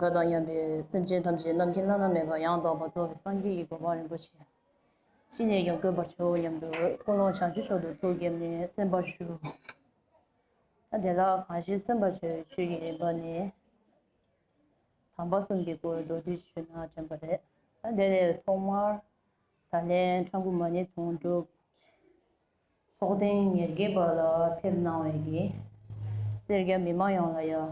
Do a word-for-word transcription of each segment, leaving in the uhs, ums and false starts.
བཀའ་དང་མཉམ་པའི་སེམས་ཅན་ཐམས་ཅད་རྣམ་མཁྱེན་བླ་ན་མེད་པ་ཡང་དག་པར་རྫོགས་པའི་སངས་རྒྱས་ཀྱི་གོ་འཕང་རིན་པོ་ཆེ། ཅི་ནས་ཀྱང་བཀོད་པར་བྱའོ་སྙམ་དུ་ཀུན་སློང་བྱང་ཆུབ་མཆོག་ཏུ་ཐུགས་བསྐྱེད་ནས་གསན་པར་ཞུ། ད་དེ་ལ་གང་ཞིག་གསན་པར་བྱ་བའི་ཆོས་ཀྱི་རིམ་པ་ནི། དམ་པ་གསུམ་གྱི་སྐོར་མདོར་བསྡུས་ཞུས་ན་དྲན་པ་རེད། ད་དེ་ལས་ཐོག་མར་ད་ལན་ཁྲ་འགུ་མ་ཎི་དུང་སྒྲུབ་ཚོགས་ཐེངས་ཉེར་བརྒྱད་པ་ལ་ཕེབས་གནང་བའི་གི་སེར་སྐྱ་མི་མང་ཡོངས་ལ་ཡང་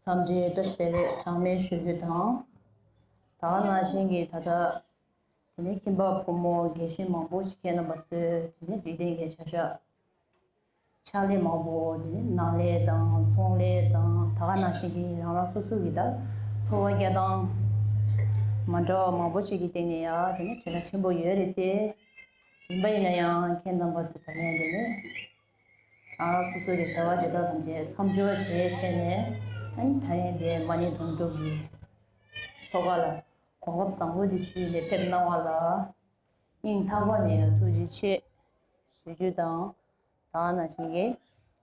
འཚམས་འདྲིའི་བཀྲ་ཤིས་བདེ་ལེགས་གྲངས་མེད་ཞུ་རྒྱུ་དང་། ད་ག་ནང་བཞིན་གྱི་ད་ལྟ་དེ་ནས་ཁྱིམ་པ་ཕོ་མོ་དགེ་བཤེས་མང་པོ་ཞིག་ཁྱེད་རྣམ་པ་ཚོས་དེ་ནས་འཇིག་རྟེན་གྱི་བྱ་བཞག་ཕྱག་ལས་མང་པོ་དེ་ནི་ནང་ལས་དང་ཚོང་ལས་དང་ད་ག་ནང་བཞིན་གྱི་རང་རང་སོ་སོ་གི་ད་འཚོ་བ་སྐྱེལ་སྟངས་མ་འདྲ་བ་མང་པོ་ཞིག་གི་སྟེང་ནས་ཡང་དེ་ནི་བྲེལ་བ་ཆེན་པོ་ཡོད་རེད་དེ། ཡིན་པ་ཡིན་ན་ཡང་ཁྱེད་རྣམ་པ་ཚོ་ད་ལན་དེ་ནི་རང་རང་སོ་སོ་གི་བྱ་བ་དེ་དག་ཐམས་ཅད་མཚམས་སྦྱོར་བྱས་བྱས་ནས་ཨ་ནི་ད་ལན་དེ་མ་ཎི་དུང་སྒྲུབ་ཀྱི་ཐོག་ཁ་ལ་གོ་སྐབས་བཟང་པོ་འདི་ཞུས་ནས་ཕེབས་གནང་བ་ལ་སྙིང་ཐག་པ་ནས་ཐུགས་རྗེ་ཆེ་ཞུ་རྒྱུ་དང་། ད་ག་ནང་བཞིན་གྱི་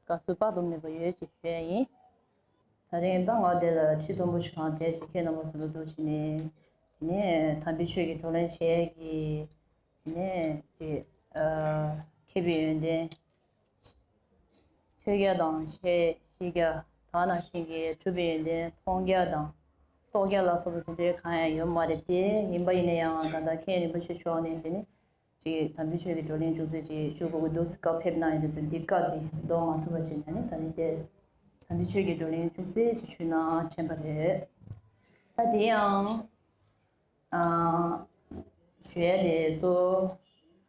དགའ་བསུ་དཔག་ཏུ་མེད་པ་ཡོད་ཅེས་ཞུ་ཡ་ཡིན། ད་རིང་ད་ང་འདི་ལ་ཁྲི་མཐོན་པོ་ཞིག་གང་དེ་ཞིག་ཁྱེད་རྣམ་པ་ཚོ་ལ་འདུག་བྱས་ནས་དེ་ནས་དམ་པའི་ཆོས་ཀྱི་བགྲོ་གླེང་བྱས་ཀྱི་དེ་ནས་ཅིག་མཁས་པའི་ཡོན་ཏན་ཐོས་རྒྱ་དང་ཤེས་ཤེས་རྒྱ་ད་ག་ནང་བཞིན་གྱི་གྲུབ་པའི་ཡོན་ཏན་མཐོང་རྒྱ་དང་རྟོགས་རྒྱ་ལ་སོགས་པ་དེ་འདྲའི་གང་ཡང་ཡོད་མ་རེད་དེ། ཡིན་པ་ཡིན་ན་ཡང་ད་ལྟ་མཁན་རིན་པོ་ཆེ་མཆོག་ནས་དེ་ནས། ཅིག་དམ་པའི་ཆོས་ཀྱི་བགྲོ་གླེང་ཅུང་ཟད་ཅིག་ཞུ་དགོས་ཀྱི་འདུག་སྐབས་ཕེབས་གནང་ཡོད་དུས་ཙམ་འདི་སྐབས་འདི་འདོན་མ་ཐུབ་པ་བྱས་ནས་ནི་ད་རིང་དེར་དམ་པའི་ཆོས་ཀྱི་བགྲོ་གླེང་ཅུང་ཟད་ཅིག་ཞུས་ན་དྲན་པ་རེད། ད་དེ་ཡང་ཨ་ཞུ་ཡ་དེ་གཙོ་བོ་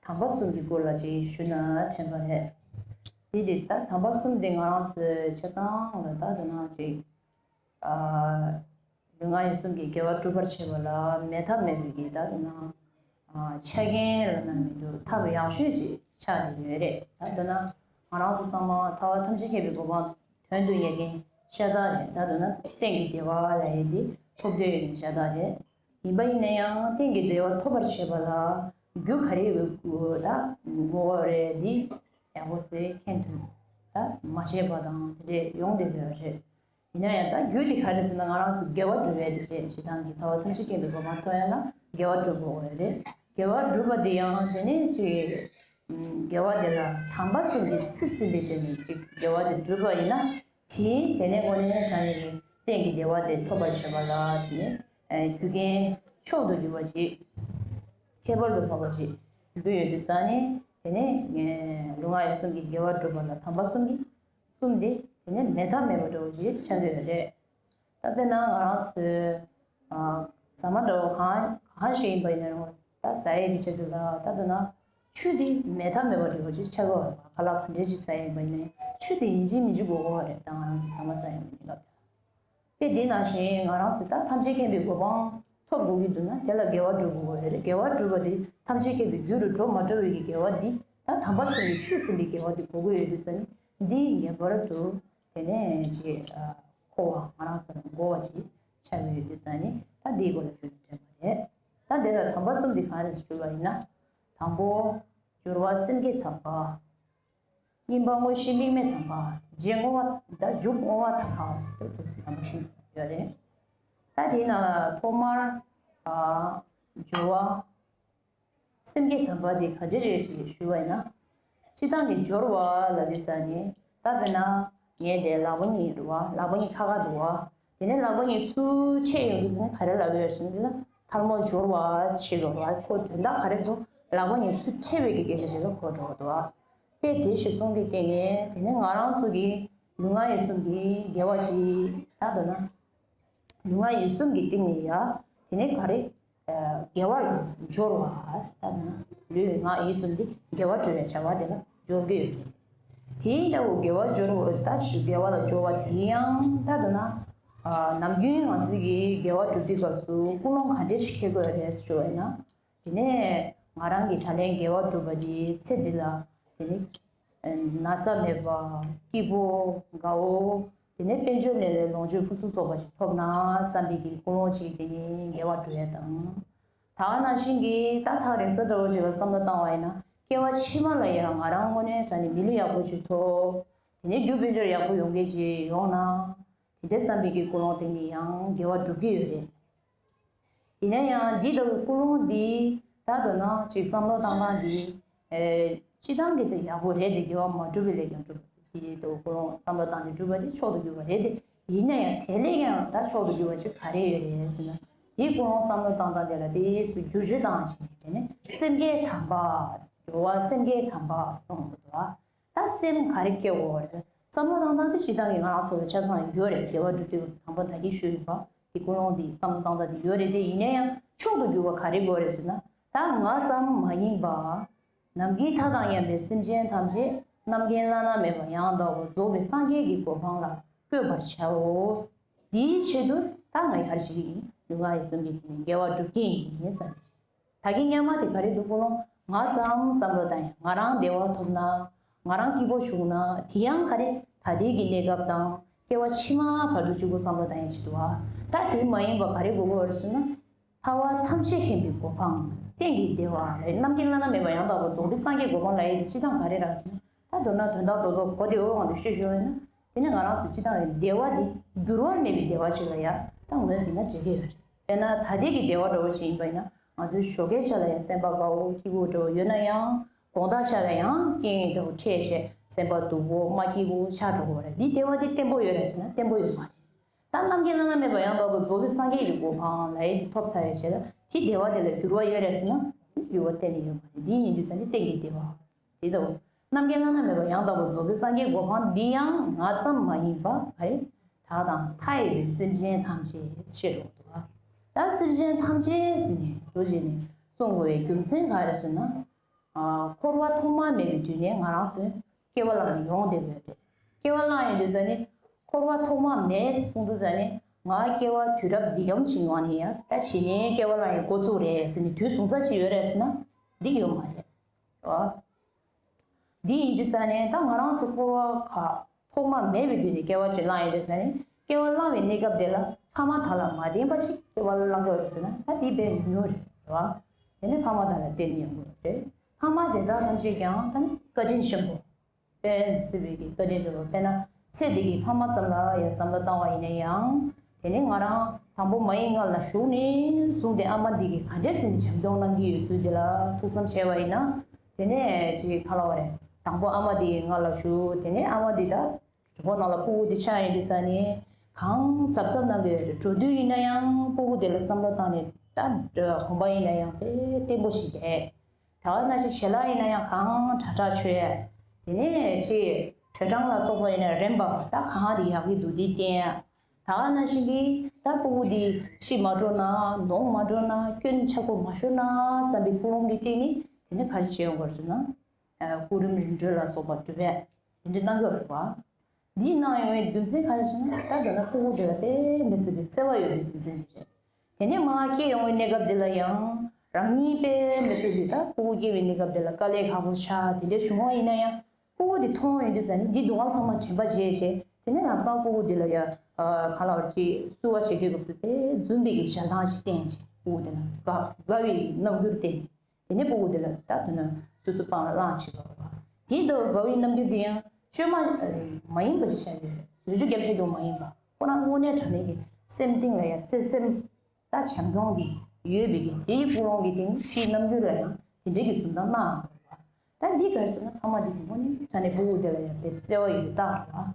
དམ་པ་གསུམ་གྱི་སྐོར་ལ་ཅིག་ཞུས་ན་དྲན་པ་རེད། དེ་དེ་ད་དམ་པ་གསུམ་དེ་ང་རང་ཚོའི་ཆ་ཚང་ལ་ད་དེ་ན་ཅིག་ཨ་ལུས་ངག་ཡིད་གསུམ་གྱི་དགེ་བ་སྒྲུབ་པར་བྱེད་པ་ལ་མེད་ཐབས་མེད་པའི་གི་ད་དེ་ན་ཨ་ཆ་རྐྱེན་ལ་ན་མི་འདུག་ཐབས་ཡག་ཤོས་ཅིག་ཆགས་ཀྱི་ཡོད་རེད། ད་དེ་ན་ང་རང་ཚོ་ཚང་མ་ཐར་པ་ཐམས་ཅད་མཁྱེན་པའི་གོ་འཕང་དོན་དུ་གཉེར་མཁན་ཤ་སྟག་རེད། ད་དེ་ན་གཏན་གྱི་བདེ་བ་ལ་ཡིན་ཏེ་ཐོབ་འདོད་ཡོད་མཁན་ཤ་སྟག་རེད། ཡིན་པ་ཡིན་ན་ཡང་གཏན་གྱི་བདེ་བ་ཐོབ་པར་བྱེད་པ་ལ་རྒྱུ་ག་རེ་དགོས་ད་དགོས་པ་རེད། འདི་ཡག་པོ་ཟེར་མཁན་དུ་ད་མ་བྱས་པ་དང་དེ་འདྲས་ཡོང་བསྡད་ཡོད་རེད། ཡིན་ན་ཡང་ད་རྒྱུ་དེ་ག་རེ་ཟེར་ན་ང་རང་ཚོ་དགེ་བ་སྒྲུབ་ཡས་དེ་རེད། ཞེ་སྡང་གི་ཐར་པ་ཐམས་ཅད་མཁྱེན་པའི་གོ་འཕང་ཐོབ་ཡ་ལ་དགེ་བ་སྒྲུབ་དགོས་རེད། དགེ་བ་སྒྲུབ་པ་དེ་ཡང་དེ་ནས་ཅིག་དགེ་བ་དེ་ལ་དམ་པ་གསུམ་གྱིས་ཚིག་ཟིན་པའི་སྟེང་ནས་ཅིག་དགེ་བ་དེ་སྒྲུབ་པ་ཡིན་ན། དེས་དེ་ནས་དངོས་གནས་དྲང་གནས་ཀྱི་གཏན་གྱི་བདེ་བ་དེ་ཐོབ་པར་བྱེད་པ་ལ་དེ་ནས་རྒྱུ་རྐྱེན་མཆོག་ཏུ་གྱུར་པ་ཞིག་ཁྱད་པར་དུ་འཕགས་པ་ཞིག་འགྱུར་གྱི་ཡོད་དུས་ཙང་ནས་དེ་ནས་ལུས་ངག་ཡིད་གསུམ་གྱི་དགེ་བ་སྒྲུབ་པ་ལ་དམ་པ་གསུམ་གྱི་གསུམ་དེ་དེ་ནས་མེད་ཐབས་མེད་པ་འདྲ་བོ་ཞིག་ཆགས་ཀྱི་ཡོད་རེད། ད་དཔེར་ན་ང་རང་ཚོའི་ཟ་མ་འདྲ་བོ་གང་གང་ཞིག་ཡིན་པ་ཡིན་ན་རུང་ད་ཟ་ཡས་ཀྱི་ཆེད་དུ་ལ་ད་དུ་ན་ཆུ་དེ་མེད་ཐབས་མེད་པ་འདྲ་བོ་ཞིག་ཆགས་ཀྱི་ཡོད་རེད་པ། ཁ་ལག་ག་འདྲས་ཞིག་ཟ་ཡས་ཡིན་པ་ཡིན་ན་ཆུ་དེ་ཡིན་གཅིག་མིན་གཅིག་དགོས་ཀྱི་ཡོད་རེད། ད་ང་རང་ཚོ་ཟ་མ་ཟ་ཡས་ཡིན་པ་ཡིན་ན་སྐབས་དེ། དཔེ་དེ་ནང་བཞིན་ང་རང་ཚོས་ད་ཐམས་ཅད་མཁྱེན་པའི་གོ་འཕང་ཐོབ་དགོས་ཀྱི་འདུག་ན་དེ་ལ་དགེ་བ་སྒྲུབ་དགོས་ཀྱི་རེད། དགེ་བ་སྒྲུབ་པ་དེ་ཐམས་ཅད་མཁྱེན་པའི་རྒྱུ་རུ་འགྲོ་མ་འགྲོ་བའི་གི་དགེ་བ་འདི་ད་དམ་པ་གསུམ་གྱིས་ཚིག་ཟིན་པའི་དགེ་བ་འདི་དགོས་ཀྱི་ཡོད་དུས་ཙང་ནི་འདི་ངེས་པར་དུ་དེ་ནས་ཅིག་མཁོ་བ་ང་རང་ཚོ་ལ་དགོས་པ་ཅིག་ཆགས་ཀྱི་ཡོད་དུས་ཙང་ནི་ད་འདིའི་སྐོར་ལ་ཞུ་རྒྱུ་དྲན་པ་རེད། ད་འདི་ལ་དམ་པ་གསུམ་འདི་གང་རེད་ཞུ་བ་ཡིན་ན། དང་པོ། སྦྱོར་བ་སེམས་བསྐྱེད་དམ་པ། གཉིས་པ་དངོས་གཞི་དམིགས་མེད་དམ་པ། རྗེས་བསྔོ་བ་དང་མཇུག་བསྔོ་བ་དམ་པ་ཟེར་དུས་སུ་དམ་པ་གསུམ་ཡོད་རེད། ད་དེའི་ནང་ལ་ཐོག་མར་ཨ་སྦྱོར་བ་སེམས་བསྐྱེད་དམ་པ་དེ་ག་འདྲ་རེད་ཅེས་ཞུས་པ་ཡིན་ན། སྤྱིར་བཏང་གི་སྦྱོར་བ་ལབ་དུས་ཙང་ནས་ད་དཔེར་ན་ངའི་དེ་ལག་པ་གཉིས་རེད་བ། ལག་པ་གཉིས་ཁ་ཁ་འདུག་བ། དེ་ནས་ལག་པ་གཉིས་ཚུར་ཕྱེ་ཡོང་དུས་ཙང་ནས་ག་རེ་ལབ་ཀྱི་ཡོད་ཟེར་ན་འདི་ལ་ཐལ་མོ་སྦྱོར་བ་ཞེས་པ་ཁོ་དོན་དག་ག་རེ་འདུག་ལག་པ་གཉིས་ཚུར་ཕྱེ་བའི་གི་སྐད་ཆ་ཞིག་ལ་གོ་འགྲོ་གི་འདུག་བ། དཔེ་དེ་ཞིག་གསུང་གི་སྟེང་ནས་དེ་ནས་ང་རང་ཚོ་གི་ལུས་ངག་ཡིད་གསུམ་གྱི་དགེ་བ་ཞིག་ད་འདོད་ན། ལུས་ངག་ཡིད་གསུམ་གྱི་སྟེང་ནས་ཡ་དེ་ནས་ག་རེ། དགེ་བ་ལ་སྦྱོར་བ་ཟེར་ད་འདོད་ན་ལུས་ངག་ཡིད་གསུམ་འདི་དགེ་བ་སྒྲུབ་པའི་བྱ་བ་དེ་ལ་སྦྱོར་གྱི་ཡོད་རེད། དེ་ལྟ་བུ་དགེ་བ་སྦྱོར་བ་ད་ཞིག་དགེ་བ་ལ་སྦྱོར་བ་དེ་ཡང་ད་འདོད་ན། ནམ་རྒྱུན་ང་ཚོ་གི་དགེ་བ་སྒྲུབ་དུས་སྐབས་སུ་ཀུན་སློང་ག་འདྲས་ཞིག་འཁྱེར་དགོས་རེད་ཟེར་བ་ཡིན་ན། དེ་ནས་ང་རང་གི་ད་ལན་དགེ་བ་སྒྲུབ་པ་དེའི་ཚེ་འདི་ལ་དེ་ནས་ན་ཚ་མེད་པ། སྐྱིད་པོ། དགའ་བོ། དེ་ནས་དཔལ་འབྱོར་ལས་ལོངས་སྤྱོད་ཕུན་སུམ་ཚོགས་པ་ཞིག་ཐོབ་ན་བསམ་པའི་གི་ཀུན་སློང་ཅིག་དེ་ནས་དགེ་བ་སྒྲུབ་ཡ་དང་། ད་ག་ནང་བཞིན་གྱི་ད་ཐག་རིང་ས་འདྲ་བོ་ཅིག་ལ་བསམ་བློ་བཏང་བ་ཡིན་ན་སྐྱེ་བ་ཕྱི་མ་ལ་ཡང་ང་རང་དངོས་གནས་དྲང་གནས་མི་ལུས་ཡག་པོ་ཅིག་ཐོབ། དེ་ནས་རྒྱུ་དཔལ་འབྱོར་ཡག་པོ་ཡོང་མཁན་ཅིག་ཡོང་ན། དེ་འདྲ་བསམ་པའི་གི་ཀུན་སློང་དེ་ནི་ཡང་དགེ་བ་སྒྲུབ་ཀྱི་ཡོད་རེད། ཡིན་ན་ཡང་འདི་ལྟ་བུའི་ཀུན་སློང་འདི་ད་དོན་ན་ཅིག་བསམ་བློ་བཏང་སྟངས་འདི་ཨེ་སྤྱི་བཏང་གི་དེ་ཡག་པོ་རེད་དེ། དགེ་བ་མ་བསྒྲུབ་པའི་ལས་ཀྱང་སྒྲུབ། འདི་ལྟ་བུའི་ཀུན་སློང་བསམ་བློ་བཏང་ནས་བསྒྲུབ་པ་དེ་མཆོག་ཏུ་གྱུར་པ་རེད་དེ། ཡིན་ན་ཡང་དེ་ལས་ཀྱང་ད་མཆོག་ཏུ་གྱུར་པ་ཞིག་ག་རེ་ཡོད་རེད་ཟེར་ན། དེའི་ཀུན་སློང་བསམ་བློ་བཏང་སྟངས་དེ་ལ་དེ་སུ་བསྒྱུར་བཅོས་བཏང་ཞིང་དེ་ནས་སེམས་བསྐྱེད་དམ་པ། སྦྱོར་བ་སེམས་བསྐྱེད་དམ་པ་གསུངས་འདུག་བ། ད་སེམས་ག་རེ་སྐྱེ་དགོས་རེད། བསམ་བློ་བཏང་སྟངས་དེ་སྤྱི་བཏང་གི་ང་རང་ཚོ་ལ་ཆ་ཚང་ཡོད་རེད། དགེ་བ་སྒྲུབ་དུས་དང་པོ་ད་གིན་ཞུས་ཡོད་པ། དེ་ཀུན་སློང་དེ་བསམ་བློ་བཏང་སྟངས་དེ་ཡོད་རེད་དེ། ཡིན་ན་ཡང་མཆོག་ཏུ་གྱུར་པ་ག་རེ་དགོས་རེད་ཟེར་ན། ད་ང་ཙམ་མ་ཡིན་པ། ནམ་མཁའི་མཐའ་དང་མཉམ་པའི་སེམས་ཅན་ཐམས་ཅད་རྣམ་མཁྱེན་བླ་ན་མེད་པ་ཡང་དག་པར་རྫོགས་པའི་སངས་རྒྱས་ཀྱི་གོ་འཕང་ལ་བཀོད་པར་བྱའོ། དེའི་ཆེད་དུ་ད་ང་ཡར་ཞིག་ཡིན་ལུས་ངག་ཡིད་གསུམ་གྱི་དེ་ནས་དགེ་བ་སྒྲུབ་ཀྱི་ཡིན་བསམ་གྱི། ད་གིན་སྔོན་མ་དེ་ག་རེ་འདུག་ཀུན་སློང་ང་ཙམ་བསམ་བློ་བཏང་ཡང་ང་རང་བདེ་བ་ཐོབ་ན། ང་རང་སྐྱིད་པོ་བྱུང་ན། དེ་ཡང་ག་རེ་ད་ལྟའི་གི་གནས་སྐབས་དང་སྐྱེ་བ་ཕྱི་མ་བར་དུ་གཅིག་པོ་བསམ་བློ་བཏང་ཡང་ཞིག་འདུག་བ། ད་དེ་མ་ཡིན་པ་ག་རེ་དགོས་ཀྱི་ཡོད་རེད་ཟེར་ན། ཐར་པ་ཐམས་ཅད་མཁྱེན་པའི་གོ་འཕང་། གཏན་གྱི་བདེ་བ་ལ་རྣམ་མཁྱེན་བླ་ན་མེད་པ་ཡང་དག་པར་རྫོགས་པའི་སངས་རྒྱས་གོ་འཕང་ལ་ཡོད་དེ། སྤྱི་བཏང་ག་རེ་རག་ཟེར་ན། ད་མདོར་ན་དོན་དག་རྡོག་རྡོག་གོ་བདེ་བོ་ངང་དུ་ཤོད་ཤོད་ཡིན་ན། དེ་ནི་ང་རང་ཚོ་སྤྱི་བཏང་གི་བདེ་བ་འདི་འགྱུར་བ་མེད་པའི་བདེ་བ་ཞིག་ལ་ཡ་ད་ངོས་འཛིན་ན་འགྲིག་གི་ཡོད་རེད། དཔེར་ན་ད་ལྟའི་གི་བདེ་བ་འདྲ་བོ་ཞིག་ཡིན་པ་ཡིན་ན། ང་ཚོའི་ཞོགས་ཀའི་ཆ་ལ་ཡང་སེམས་པ་དགའ་བོ་སྐྱིད་པོ་འདྲ་བོ་ཡོད་ན་ཡང་། དགོང་དག་ཆ་ལ་ཡང་རྐྱེན་ངན་འདྲ་བོ་འཕྲད་བྱས་སེམས་པ་སྡུག་པོ་མ་སྐྱིད་པོ་ཆགས་འགྲོ་གི་ཡོད་རེད། འདི་བདེ་བ་འདི་བརྟན་པོ་ཡོད་རེད་ཟེར་ན་བརྟན་པོ་ཡོད་མ་རེད། ད་རྣམ་མཁྱེན་བླ་ན་མེད་པ་ཡང་དག་པར་རྫོགས་པའི་སངས་རྒྱས་ཀྱི་གོ་འཕང་ལ་ཡི་དེ་ཐོབ་ཚར་བའི་རྗེས་ལ་དེ་བདེ་བ་དེ་ལ་འགྱུར་བ་ཡོད་རེད་ཟེར་ན་འགྱུར་བ་གཏན་ནས་ཡོད་མ་རེད། འདི་ཡིན་དུས་ཙང་འདི་གཏན་གྱི་བདེ་བ་དེ་ལྟ་བུ། རྣམ་མཁྱེན་བླ་ན་མེད་པ་ཡང་དག་པར་རྫོགས་པའི་སངས་རྒྱས་གོ་འཕང་འདི་ཡང་ང་ཙམ་མ་ཡིན་པ་ག་རེ། བདག་དང་མཐའ་ཡས་པའི་སེམས་ཅན་ཐམས་ཅད་ཞེས་འགྲོ་འདུག་བ། ད་སེམས་ཅན་ཐམས་ཅད་ཟེར་ནས་འགྲོ་བྱས་ནས་གསུང་དགོས་པའི་རྒྱུ་མཚན་ག་རེ་ཟེར་ན། ཨ། འཁོར་བ་ཐོག་མ་མེད་པའི་དུས་ནས་ང་རང་ཚོས་སྐྱེ་བ་བླངས་ནས་ཡོང་བསྡད་པ་རེད། སྐྱེ་བ་བླངས་ཡོང་དུས་ཙ་ནི་འཁོར་བ་ཐོག་མ་མེད་གསུང་དུས་ཙ་ནི་ང་སྐྱེ་བ་དུས་རབས་འདི་གམ་ཕྱིན་ཡོང་ནས་ཡང་ད་གཞི་ནས་སྐྱེ་བ་བླངས་ཡོང་འགོ་བཙུགས་རེད་ཟེར་ནས་དུས་བཟུང་ས་ཅིག་ཡོད་རེད་ཟེར་ན་འདི་ཡོད་མ་རེད། རེད་བ། འདི་ཡིན་དུས་ཙ་ནི་ད་ང་རང་ཚོ་འཁོར་བ་ཁ་ཐོག་མ་མེད་པའི་དུས་ནས་སྐྱེ་བ་ཅིག་བླངས་ཡོད་དུས་ཙ་ནི་སྐྱེ་བ་བླངས་པའི་གནས་སྐབས་དེ་ལ་ཕ་མ་དག་ལ་མ་བརྟེན་པ་ཅིག་སྐྱེ་བ་བླངས་ཀྱི་ཡོད་རེད་ཟེར་ན་ད་འདི་དཔེ་ཉུང་ཉུང་རེད། རེད་བ། དེ་ནས་ཕ་མ་དག་ལ་བརྟེན་ནས་ཡོང་གི་ཡོད་རེད། ཕ་མ་དེ་དག་ཐམས་ཅད་ཀྱང་ད་ནི་བཀའ་དྲིན་ཆེན་པོ། དཔེ་མི་སྲིད་པའི་གི་བཀའ་དྲིན་ཆེན་པོ། དཔེར་ན་ཚེ་འདི་གི་ཕ་མ་ཙམ་ལ་ཡང་བསམ་བློ་བཏང་བ་ཡིན་ན་ཡང་། དེ་ནས་ང་རང་དང་པོ་མ་ཡི་མངལ་ལ་ཞུགས་ནས་བཟུང་སྟེ་ཨ་མ་འདི་གིས་ག་འདྲས་ཟེར་ནས་བྱམས་སྐྱོང་གནང་གི་ཡོད་ཚུལ་འདི་ལ་ཐུགས་བསམ་བཞེས་པ་ཡིན་ན། དེ་ནས་ཅིག་ག་ལབ་དགོས་རེད། དང་པོ་ཨ་མ་འདི་གི་མངལ་ལ་ཞུགས། དེ་ནས་ཨ་མ་འདི་ད་གྲོད་ཁོག་ནང་ལ་སྤུ་གུ་འདི་ཆགས་ཡོང་དུས་ཙ་ནས་གང་གཟབ་གཟབ་གནང་གི་ཡོད་རེད། འགྲོ་དུས་ཡིན་ན་ཡང་སྤུ་གུ་འདི་ལ་བསམ་བློ་བཏང་ནས་ད་གོམ་པ་ཡིན་ན་ཡང་དཔེ་བརྟན་པོ་ཞིག་རེད། ད་ག་ནང་བཞིན་ཞལ་ལག་ཡིན་ན་ཡང་གང་དྲག་དྲག་མཆོད། དེ་ནས་ཅིག་དྲོད་གྲང་ལ་སོགས་པ་ཡིན་ན་རན་པ་ད་གང་དེ་ཡག་གི་འདུག་དེ་བསྟན། ད་ག་ནང་བཞིན་གྱི་ད་སྤུ་གུ་འདི་ཤི་མ་འགྲོ་ན་ནོར་མ་འགྲོ་ན་སྐྱོན་ཆག་པོ་མ་ཤོར་ན་བསམ་པའི་ཀུན་སློང་གི་སྟེང་ནས་དེ་ནས་ག་རེ་བྱེད་ཡོང་དགོས་ཟེར་ན། སྐུ་རིམ་རིམ་གྲོ་ལ་སོགས་པ་སྒྲུབ་པས་དེ་འདྲ་གནང་གི་ཡོད་རེད་བ། འདི་གནང་ཡོང་བའི་རྒྱུ་མཚན་ག་རེ་ཟེར་ན་ད་དོན་ན་སྤུ་གུ་དེ་ལ་དཔེ་མི་སྲིད་པའི་བརྩེ་བ་ཡོད་པའི་རྒྱུ་མཚན་དེ་རེད། དེ་ནས་མར་སྐྱེས་ཡོང་བའི་གནས་སྐབས་འདི་ལ་ཡང་རང་ཉིད་དཔེ་མི་སྲིད་པའི་ད་སྤུ་གུ་སྐྱེ་བའི་གནས་སྐབས་འདི་ལ་དཀའ་ལས་ཁག་པོ་ཆགས་དེ་འདྲ་བྱུང་བ་ཡིན་ན་ཡང་སྤུ་གུ་འདི་མཐོང་ཡོང་དུས་ཙ་ནི་འདི་སྡུག་བསྔལ་ཚང་མ་དྲན་པ་བརྗེད་བྱས་དེ་ནས་ལམ་སང་སྤུ་གུ་འདི་ལ་ཡ་ག་ལ་བར་གྱི་བསུ་བ་བྱེད་དུས་སྐབས་སུ་དཔེ་འཛུམ་པའི་གི་ཞལ་ཐང་ཞིག་བསྟན་བྱས་སྤུ་གུ་འདི་ལ་དགའ་དགའ་བའི་རྣམ་འགྱུར་བསྟན། དེ་ནས་སྤུ་གུ་དེ་ལ་ད་དོན་ན་སོ་སོ་སྤང་ལ་བླངས་བྱེད་པ་རེད། དེའི་ཐོག་དགའ་བའི་རྣམ་འགྱུར་དེ་ཡང་བཅོས་མ་མ་ཡིན་པ་ཞིག་བྱ་ཡོད་རེད། བཟོ་བཅོས་རྒྱབ་བྱེད་དུ་མ་ཡིན་པ་ཁོ་རང་དངོས་གནས་དྲང་གནས་ཀྱི་སེམས་གཏིང་ལ་ཡང་བརྩེ་སེམས་ད་བྱམས་སྐྱོང་དེ་ཡོད་པའི་གི་དེའི་ཀུན་སློང་གི་སྟེང་ཕྱིའི་རྣམ་འགྱུར་ལ་ཡང་དེ་འདྲའི་གི་འཛུམ་མདངས་གནང་ཡོད་རེད་བ། ད་འདི་ག་རེ་ཟེར་ན་ཕ་མ་དེ་གི་དངོས་གནས་དྲང་གནས་སྤུ་གུ་དེ་ལ་ཡང་དཔེ་བརྩེ་བ་ཡོད་པའི་རྟགས་རེད་བ།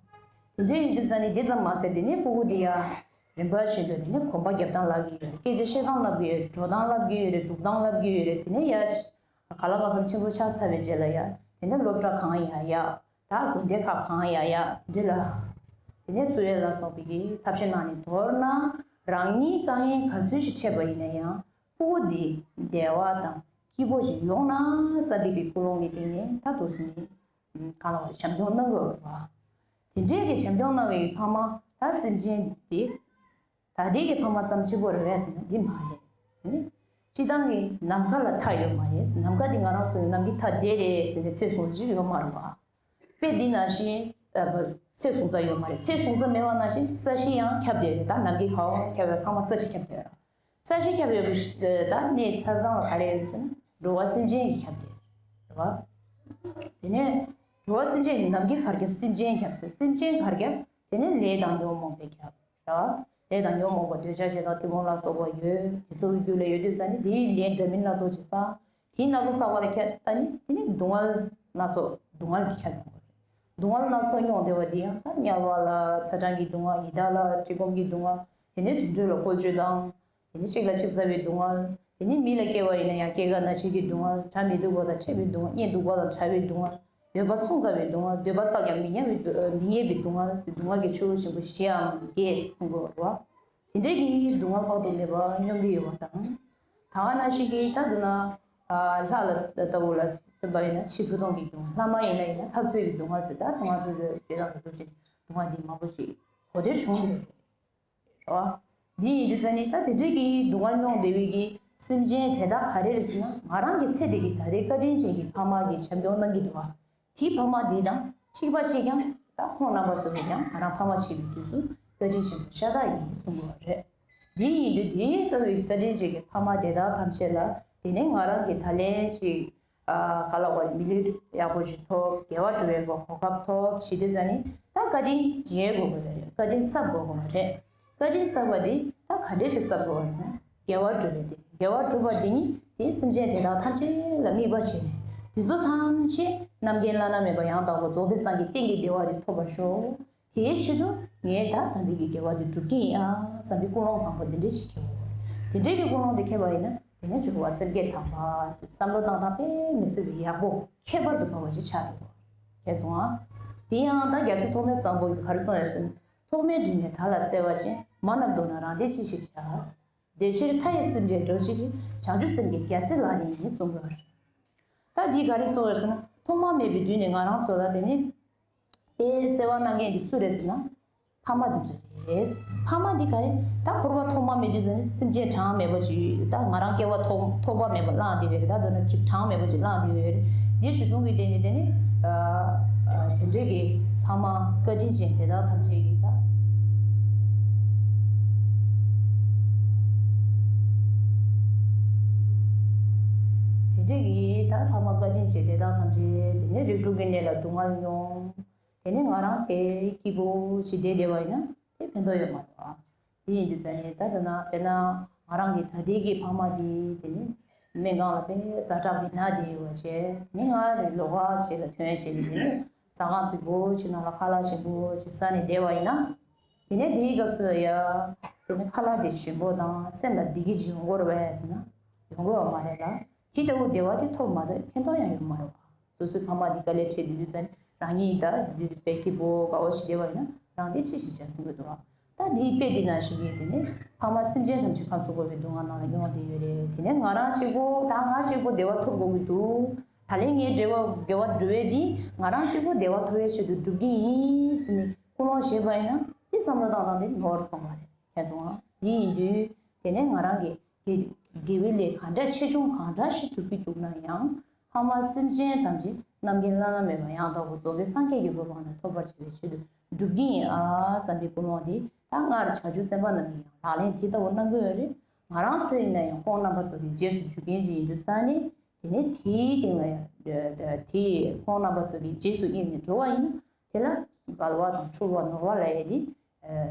དེ་འདྲ་ཡིན་དུས་ཙ་ནི་དེ་ཙམ་མ་ཟད་དེ་ནས་སྤུ་གུ་དེ་ཡང་རིམ་པ་བཞིན་དུ་དེ་ནས་གོམ་པ་རྒྱབ་སྟངས་བསླབ་ཀྱི་ཡོད་རེད། སྐད་ཆ་བཤད་སྟངས་བསླབ་ཀྱི་ཡོད་རེད། འགྲོ་སྟངས་བསླབ་ཀྱི་ཡོད་རེད། འདུག་སྟངས་བསླབ་ཀྱི་ཡོད་རེད། དེ་ནས་ཡར་ག་ལ་གང་འཚམ་ཆེན་པོ་ཆགས་ཚར་བའི་རྗེས་ལ་ཡ་དེ་ནས་སློབ་གྲྭ་གང་ཡ་ཡ་ད་དགོན་སྡེ་ཁག་གང་ཡ་ཡ་དེ་འདྲ་ལ་དེ་ནས་བཙུགས་ཡས་ལ་སོགས་པའི་གི་ཐབས་ཤེས་གནང་ནས། མདོར་ན་རང་ཉིད་དཀའ་ངལ་ག་ཚོད་ཞིག་འཕྲད་པ་ཡིན་ན་ཡང་སྤུ་གུ་འདི་བདེ་བ་དང་སྐྱིད་པོ་ཞིག་ཡོང་ན་བསམ་པའི་གི་ཀུན་སློང་གི་སྟེང་ནས་ད་འདུག་སེ་ནས། གང་ལ་བ་བྱམས་སྐྱོང་གནང་དགོས་པ། དེ་འདྲའི་གི་བྱམས་སྐྱོང་གནང་བའི་ཕ་མ་ད་སེམས་ཅན་དེ། ད་ལྟའི་གི་ཕ་མ་ཙམ་གཅིག་པོ་རེད་པས་ཟེར་ན་འདི་མ་རེད། དེ་ནི་སྤྱི་བཏང་གི་ནམ་མཁའ་ལ་མཐའ་ཡོད་མ་རེད། ནམ་མཁའ་འདི་ང་རང་ཚོ་ནམ་མཁའི་མཐའ་དེ་རེད་ཟེར་ནས་ཚད་བཟུང་ས་ཅིག་ཡོད་མ་རེད་བ། དཔེ་འདི་ནང་བཞིན་ཚད་བཟུང་ས་ཡོད་མ་རེད། ཚད་བཟུང་ས་མེད་པ་ནང་བཞིན་ས་གཞི་ཡང་ཁྱབ་བསྡད་ཡོད། ད་ནམ་མཁའི་ཁ་བ་ཁྱབ་ཡོད་ཚང་མ་ས་གཞི་ཁྱབ་བསྡད་ཡོད། ས་གཞི་ཁྱབ་ཡོད་པའི་ད་གནས་ཆ་ཚང་ལ་ག་རེ་ཡོད་ཟེར་ན་འགྲོ་བ་སེམས་ཅན་གྱིས་ཁྱབ་བསྡད་ཡོད་རེད་བ། དེ་ནས་འགྲོ་བ་སེམས་ཅན་ནམ་མཁའི་གར་ཁྱབ་སེམས་ཅན་ཁྱབ་ཟེར། སེམས་ཅན་གར་ཁྱབ། དེ་ནས་ལས་དང་ཉོན་མོངས་པས་ཁྱབ། ར། ལས་དང་ཉོན་མོངས་པ་འདོད་ཆགས་ཞེ་སྡང་གཏི་མུག་ལ་སོགས་པ་ཡོད། དེ་ཚོ་གི་རྒྱུད་ལ་ཡོད་དུས་ཙ་ནི་དེའི་ལས་འདྲ་མིན་སྣ་ཚོགས་ཅིག་བསགས། དེའི་སྣ་ཚོགས་བསགས་པ་ལ་ཁྱད་ལྟ་ནི་དེ་ནི་སྡུག་བསྔལ་སྣ་ཚོགས་སྡུག་བསྔལ་གྱི་ཁྱབ་ཡོང་བ་རེད། སྡུག་བསྔལ་སྣ་ཚོགས་མྱོང་བསྡད་པ་འདི་ཡང་ད་དམྱལ་བ་ལ་ཚ་གྲང་གི་སྡུག་བསྔལ། ཡི་དྭགས་ལ་བཀྲེས་སྐོམ་གྱི་སྡུག་བསྔལ། དེ་ནས་དུད་འགྲོ་ལ་བཀོལ་སྤྱོད་དང་། དེ་ནས་གཅིག་ལ་གཅིག་ཟ་བའི་སྡུག་བསྔལ། དེ་ནས་མི་ལ་སྐྱེ་བ་ཡིན་ན་ཡང་སྐྱེ་རྒ་ན་འཆི་གི་སྡུག་བསྔལ། བྱ་མི་སྡུག་པ་དང་འཕྲད་པའི་སྡུག་བསྔལ། གཉེན་སྡུག་པ་དང་འཕྲད་པའི་སྡུག་བསྔལ། འདོད་པ་བསྲུང་དཀའ་བའི་སྡུག་བསྔལ། འདོད་པ་བཙལ་ཀྱང་མི་རྙེད་པའི་སྡུག་མི་རྙེད་པའི་སྡུག་བསྔལ། སྡུག་བསྔལ་གྱི་ཆུ་བོ་ཆེན་པོ་བཞི་འམ་བརྒྱད་གསུང་དགོས་པ་རེད་བ། དེ་འདྲའི་གི་སྡུག་བསྔལ་དཔག་ཏུ་མེད་པ་མྱོང་གི་ཡོད་པ་དང་། ད་ག་ནང་བཞིན་གྱི་ད་དུ་ན་ལྷ་ལ་ལྟ་བུ་ལ་མཚོན་པ་ཡིན་ན་ཕྱི་ཁྲོ་གདུང་གི་སྡུག་བསྔལ། ལྷ་མ་ཡིན་ན་ཡིན་ན་འཐབ་རྩོད་ཀྱི་སྡུག་བསྔལ་ཟེར། ད་ད་ང་ཚོ་ལ་ཞེ་སྡང་གི་སྡུག་བཞིན་སྡུག་བསྔལ་འདི་མང་པོ་ཞིག་གོ་ཐོས་བྱུང་ཡོད་རེད་བ། འདི་ཡིན་དུས་ཙ་ནི་ད་དེ་འདྲའི་གི་སྡུག་བསྔལ་མྱོང་བསྡད་པའི་གི་སེམས་ཅན་དེ་དག་ག་རེ་རེད་ཟེར་ན། ང་རང་གི་ཚེ་འདི་གི་ད་རེས་བཀའ་དྲིན་ཅན་གྱི་ཕ་མ་གིས་བྱམས་སྐྱོང་གནང་གི་འདུག་བ། དེའི་ཕ་མ་འདི་དང་གཅིག་པ་གཅིག་རྐྱང་། ད་ཁོང་རྣམ་པ་ཚོ་གིས་ཀྱང་ང་རང་ཕ་མ་བྱེད་པའི་དུས་སུ་བཀའ་དྲིན་ཆེན་པོ་ཤ་སྟག་ཡིན་གསུང་གི་ཡོད་རེད། འདི་ཡིན་དུས་དེ་ལྟ་བུའི་བཀའ་དྲིན་ཅན་གྱི་ཕ་མ་དེ་དག་ཐམས་ཅད་ལ་དེ་ནས་ང་རང་གིས་ད་ལན་ཅིག་ཨ་ག་ལ་བ་མི་ལུས་ཡག་པོ་ཞིག་ཐོབ། དགེ་བ་སྒྲུབ་པའི་གོ་གོ་སྐབས་ཐོབ་བྱེད་དུས་ཙ་ནི་ད་བཀའ་དྲིན་འཇལ་དགོས་ཀྱི་རེད། བཀའ་དྲིན་གསབ་དགོས་ཀྱི་རེད། བཀའ་དྲིན་གསབ་པ་འདི་ད་ག་འདྲས་ཞིག་གསབ་དགོས་པ་ཟེར་ན། དགེ་བ་སྒྲུབ་པའི་དེ། དགེ་བ་སྒྲུབ་པ་འདི་ཉིད་དེ་སེམས་ཅན་དེ་དག་ཐམས་ཅད་ལ་དམིགས་པ་བྱས་ནས། དེ་ཚོ་ཐམས་ཅད་རྣམ་མཁྱེན་བླ་ན་མེད་པ་ཡང་དག་པར་རྫོགས་པའི་སངས་རྒྱས་གཏན་གྱི་བདེ་བ་དེ་ཐོབ་པར་ཤོག། དེའི་ཆེད་དུ་ངས་ད་ད་འདི་གི་དགེ་བ་འདི་སྒྲུབ་ཀྱི་ཡིན་ཨ་བསམ་པའི་ཀུན་སློང་བཟང་པོ་འདི་འདྲ་ཞིག་འཁྱེར་དགོས། དེ་འདྲའི་གི་ཀུན་སློང་འདི་འཁྱེར་བ་ཡིན་ན། དེ་ནས་སྦྱོར་བ་སེམས་བསྐྱེད་དམ་པ་ཟེར། བསམ་བློ་བཏང་སྟངས་དཔེ་མི་སྲིད་པའི་ཡག་པོ་ཁྱད་པར་དུ་འཕགས་པ་ཞིག་ཆགས་འགྲོ་གི་རེད། མཁྱེན་སོང་ཨ། དེ་ཡང་ད་རྒྱལ་སྲས་ཐོགས་མེད་བཟང་པོ་གིས་ག་རེ་གསུངས་ཡོད་ཟེར་ན། ཐོག་མའི་དུས་ནས་བདག་ལ་བརྩེ་བ་ཅན། མ་རྣམས་མཐོང་ན་རང་བདེ་ཅི་ཞིག་བྱ། དེ་ཕྱིར་མཐའ་ཡས་སེམས་ཅན་སྒྲོལ་བྱེད་ཅིང་། བྱང་ཆུབ་སེམས་ཀྱི་རྒྱལ་སྲས་ལག་ལེན་ཡིན་གསུང་གི་ཡོད་རེད། ད་འདི་ག་རེ་གསུངས་ཡོད་ཟེར་ན། ཐོག་མ་མེད་པའི་དུས་ནས་ང་རང་ཚོ་ལ་དེ་ནི་དཔེ་བརྩེ་བ་གནང་མཁན་དེ་སུ་རེད་ཟེར་ན། ཕ་མ་དེ་ཚོ་རེད། ཕ་མ་འདི་ག་རེ། ད་འཁོར་བ་ཐོག་མ་མེད་དུས་ཙ་ནས་སེམས་ཅན་གྲངས་མེད་པ་ཅིག་ད་ང་རང་སྐྱེ་བ་ཐོག་ཐོག་པ་མེད་པ་བླངས་བསྡད་ཡོད་རེད། ད་མདོར་ན་ཅིག་གྲངས་མེད་པ་ཅིག་བླངས་བསྡད་ཡོད་རེད། འདི་གཞི་བཟུང་གི་དེ་ནི་དེ་ནི་ཨ་ཨ་དེ་འདྲའི་གི་ཕ་མ་བཀའ་དྲིན་ཅན་དེ་དག་ཐམས་ཅད་ཀྱི་ད་དེ་འདྲའི་གི་ད་ཕ་མ་བཀའ་དྲིན་ཅན་དེ་དག་ཐམས་ཅད་དེ་ནི་རིགས་དྲུག་གི་གནས་ལ་སྡུག་བསྔལ་མྱོང་། དེ་ནས་ང་རང་དཔེ་སྐྱིད་པོ་ཞིག་བསྡད་བསྡད་པ་ཡིན་ན་དེ་ཕན་ཐོགས་ཡོད་མ་རེད་བ། དེ་ཡིན་དུས་ཙ་ནས་ད་དུ་ན་དཔེར་ན་ང་རང་གི་ད་ལྟའི་གི་ཕ་མ་དེ་དེ་ནི་སྨན་ཁང་ལ་དཔེ་ཛ་དྲག་གི་ན་བསྡད་ཡོད་པ་བྱས། དེ་ནས་ང་རེ་ལོགས་ཀ་ཞིག་ལ་ཐོན་བྱས་ནས་དེ་ནི་ཟ་ཁང་རྫིག་པོ་ཞིག་ནང་ལ་ཁ་ལག་ཞིམ་པོ་ཞིག་ཟ་ནས་བསྡད་པ་ཡིན་ན། དེ་ནས་དེའི་སྐབས་སུ་ཡ་དེ་ནི་ཁ་ལག་དེ་ཞིམ་པོ་དང་སེམས་ལ་བདེ་སྐྱིད་ཅིག་ཡོང་གི་རེད་པས་ཟེར་ན་ཡོང་གི་ཡོད་མ་རེད་ལ། ཇི་ལྟ་བུ་བདེ་བ་དེ་ཐོབ་མ་ཐོབ་ཕན་ཐོགས་ཡང་ཡོད་མ་རེད་བ། སོ་སོའི་ཕ་མ་འདི་དཀའ་ལས་འཕྲད་དུས་ཙ་ནས་རང་ཉིད་ད་འདི་དཔེ་སྐྱིད་པོ་དགའ་བོ་ཞིག་བསྡད་པ་ཡིན་ན་རང་བདེ་ཅི་ཞིག་བྱ་གསུང་གི་འདུག་བ། ད་འདིའི་དཔེ་འདི་ནང་བཞིན་གྱི་དེ་ནས་ཕ་མ་སེམས་ཅན་ཐམས་ཅད་ཁམས་གསུམ་འཁོར་བའི་སྡུག་བསྔལ་ནང་ལ་མྱོང་བསྡད་ཡོད་རེད། དེ་ནས་ང་རང་གཅིག་པོ་ད་ང་གཅིག་པོ་བདེ་བ་ཐོབ་དགོས་ཀྱི་འདུག་ད་ལན་ངའི་བདེ་བ་དགེ་བ་སྒྲུབ་པའི་འདི་ང་རང་གཅིག་པོ་བདེ་བ་ཐོབ་པའི་ཆེད་དུ་སྒྲུབ་ཀྱི་ཡིན་ཟེར་ནས་ཀུན་སློང་བཞེས་པ་ཡིན་ན་འདི་བསམ་བློ་བཏང་སྟངས་དེ་ནོར་སོང་བ་རེད། མཁྱེན་སོང་ཨ། འདི་ཡིན་དུས་དེ་ནས་ང་རང་གི་དགེ་དགེ་བའི་ལས་གང་འདྲ་ཆེ་ཆུང་གང་འདྲ་ཞིག་སྒྲུབ་ཀྱི་འདུག་ན་ཡང་། ཕ་མ་སེམས་ཅན་ཐམས་ཅད་རྣམ་མཁྱེན་བླ་ན་མེད་པ་ཡང་དག་པར་རྫོགས་པའི་སངས་རྒྱས་ཀྱི་གོ་འཕང་ལ་ཐོབ་པར་བྱ་བའི་ཆེད་དུ་སྒྲུབ་ཀྱི་ཡིན་ཨ་བསམ་པའི་ཀུན་སློང་འདི་ད་སྔར་བྱང་ཆུབ་སེམས་དཔའ་རྣམས་ཀྱིས་ཡང་ལག་ལེན་དེ་ལྟ་བུ་གནང་གི་ཡོད་རེད། ང་རང་ཚོ་ཡིན་ན་ཡང་ཁོང་རྣམ་པ་ཚོ་གི་རྗེས་སུ་འཇུག་མཁན་ཞིག་ཡིན་དུས་ཙང་ནས་དེ་ནས་དེའི་སྟེང་ལ་ཡང་དེ་ཁོང་རྣམ་པ་ཚོ་གི་རྗེས་སུ་སྙེགས་ནས་འགྲོ་བ་ཡིན་ན་དེ་ལ་འགལ་བ་དང་འཁྲུལ་བ་ནོར་བ་ལབ་ཡས་དེ་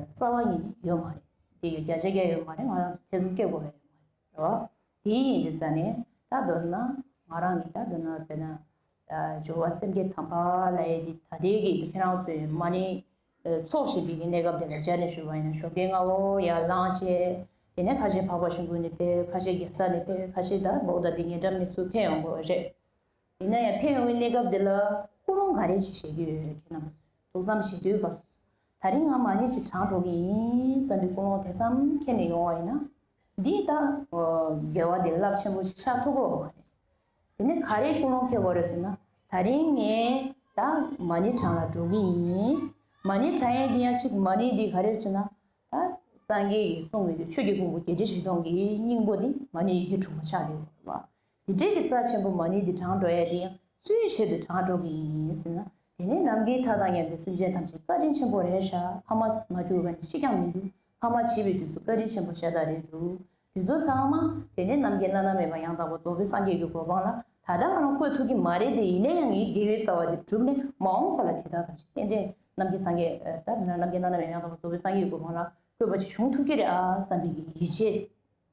རྩ་བ་ཉིད་ནས་ཡོད་མ་རེད། དེ་ཡོད་བརྒྱ་ཆ་བརྒྱ་ཡོད་མ་རེད། ང་རང་ཚོ་ཐེ་ཚོམ་སྐྱེ་དགོས་པ་ཡོད་མ་རེད། རེད་བ། དེ་ཡིན་དུས་ཙང་ནས་ད་མདོར་ན་ང་རང་གིས་ད་མདོར་ན་དཔེར་ན་སྦྱོར་བ་སེམས་བསྐྱེད་དམ་པ་ལབ་ཡས་དེ་ད་ལྟའི་གི་དེ་ཁྱེད་རང་ཚོས་མ་ཎི་ཚོགས་བཞིན་པའི་གི་གནས་སྐབས་དེ་ལ་སྦྱར་ནས་ཞུ་བ་ཡིན་ན་ཞོགས་ཀའི་སྔ་པོ་ཡར་ལངས་བྱས། དེ་ནས་ཁ་ཤས་འཕགས་པ་ཤིང་ཀུན་ནས་ཕེབས། ཁ་ཤས་རྒྱལ་ས་ནས་ཕེབས། ཁ་ཤས་ད་བོད་ད་འདི་ཉེ་འགྲམ་ནས་ཚུར་ཕེབས་ཡོང་དགོས་རེད། ཡིན་ན་ཡང་ཕེབས་ཡོང་བའི་གནས་སྐབས་འདི་ལ་ཀུན་སློང་ག་རེ་ཅིག་བཞེས་ཀྱི་ཡོད་ཁྱེད་རྣམ་པ་ཚོས། ཐུགས་བསམ་བཞེས་དུས་སྐབས་སུ་ད་རིང་ང་མ་ཎི་ཞིག་བགྲང་འགྲོ་གི་ཡིན་བསམ་པའི་ཀུན་སློང་དེ་ཙམ་འཁྱེར་ནས་ཡོང་བ་ཡིན་ན། འདིས་ད་དགེ་བ་འདི་རླབས་ཆེན་པོ་ཞིག་ཆགས་ཐུབ་ཀྱི་ཡོད་མ་རེད། དེ་ནས་ག་རེ་ཀུན་སློང་འཁྱེར་དགོས་རེད་ཟེར་ན། ད་རིང་ངས་ད་མ་ཎི་བགྲང་ལ་འགྲོ་གི་ཡིན། མ་ཎི་བགྲང་ཡས་འདི་ཡང་ཅིག་མ་ཎི་འདི་ག་རེ་ཟེར་ན། ད་སངས་རྒྱས་ཀྱིས་གསུངས་པའི་གི་ཆོས་ཀྱི་ཕུང་པོ་བརྒྱད་ཁྲི་བཞི་སྟོང་གི་སྙིང་པོ་འདི་མ་ཎི་ཡི་གེ་དྲུག་མ་ཆགས་འདུག་བ། འདི་འདྲའི་གི་རྩ་ཆེན་པོ་མ་ཎི་འདི་བགྲང་འགྲོ་ཡས་འདི་ཡང་སུའི་ཆེད་དུ་བགྲང་འགྲོ་གི་ཡིན་ཟེར་ན། དེ་ནི་ནམ་མཁའི་མཐའ་དང་མཉམ་པའི་སེམས་ཅན་ཐམས་ཅད་བཀའ་དྲིན་ཆེན་པོ་རེད་ཤག་ཕ་མ་མ་གྱུར་པ་ནི་གཅིག་ཀྱང་མི་འདུག་ཕ་མ་བྱེད་པའི་དུས་སུ་བཀའ་དྲིན་ཆེན་པོ་ཤ་སྟག་རེད་འདུག་དེ་ཚོ་ཚང་མ་དེ་ནས་རྣམ་མཁྱེན་བླ་ན་མེད་པ་ཡང་དག་པར་རྫོགས་པའི་སངས་རྒྱས་ཀྱི་གོ་འཕང་ལ་ད་ལྟ་ང་རང་བཀོད་ཐུབ་ཀྱི་མ་རེད་དེ། ཡིན་ན་ཡང་ངའི་དགེ་བའི་རྩ་བ་དེ་གྲུབ་ནས་མ་འོངས་པ་ལ་དེ་དག་ཐམས་ཅད་ཏན་ཏན་ རྣམ་མཁྱེན་སངས་རྒྱས་ད་རྣམ་མཁྱེན་བླ་ན་མེད་པའི་ཡང་དག་པར་རྫོགས་པའི་སངས་རྒྱས་ཀྱི་གོ་འཕང་ལ་བཀོད་པ་ཅིག་བྱུང་ཐུབ་ཀྱི་རེད་ཨ་བསམ་པའི་གི་ཡིད་ཆེས་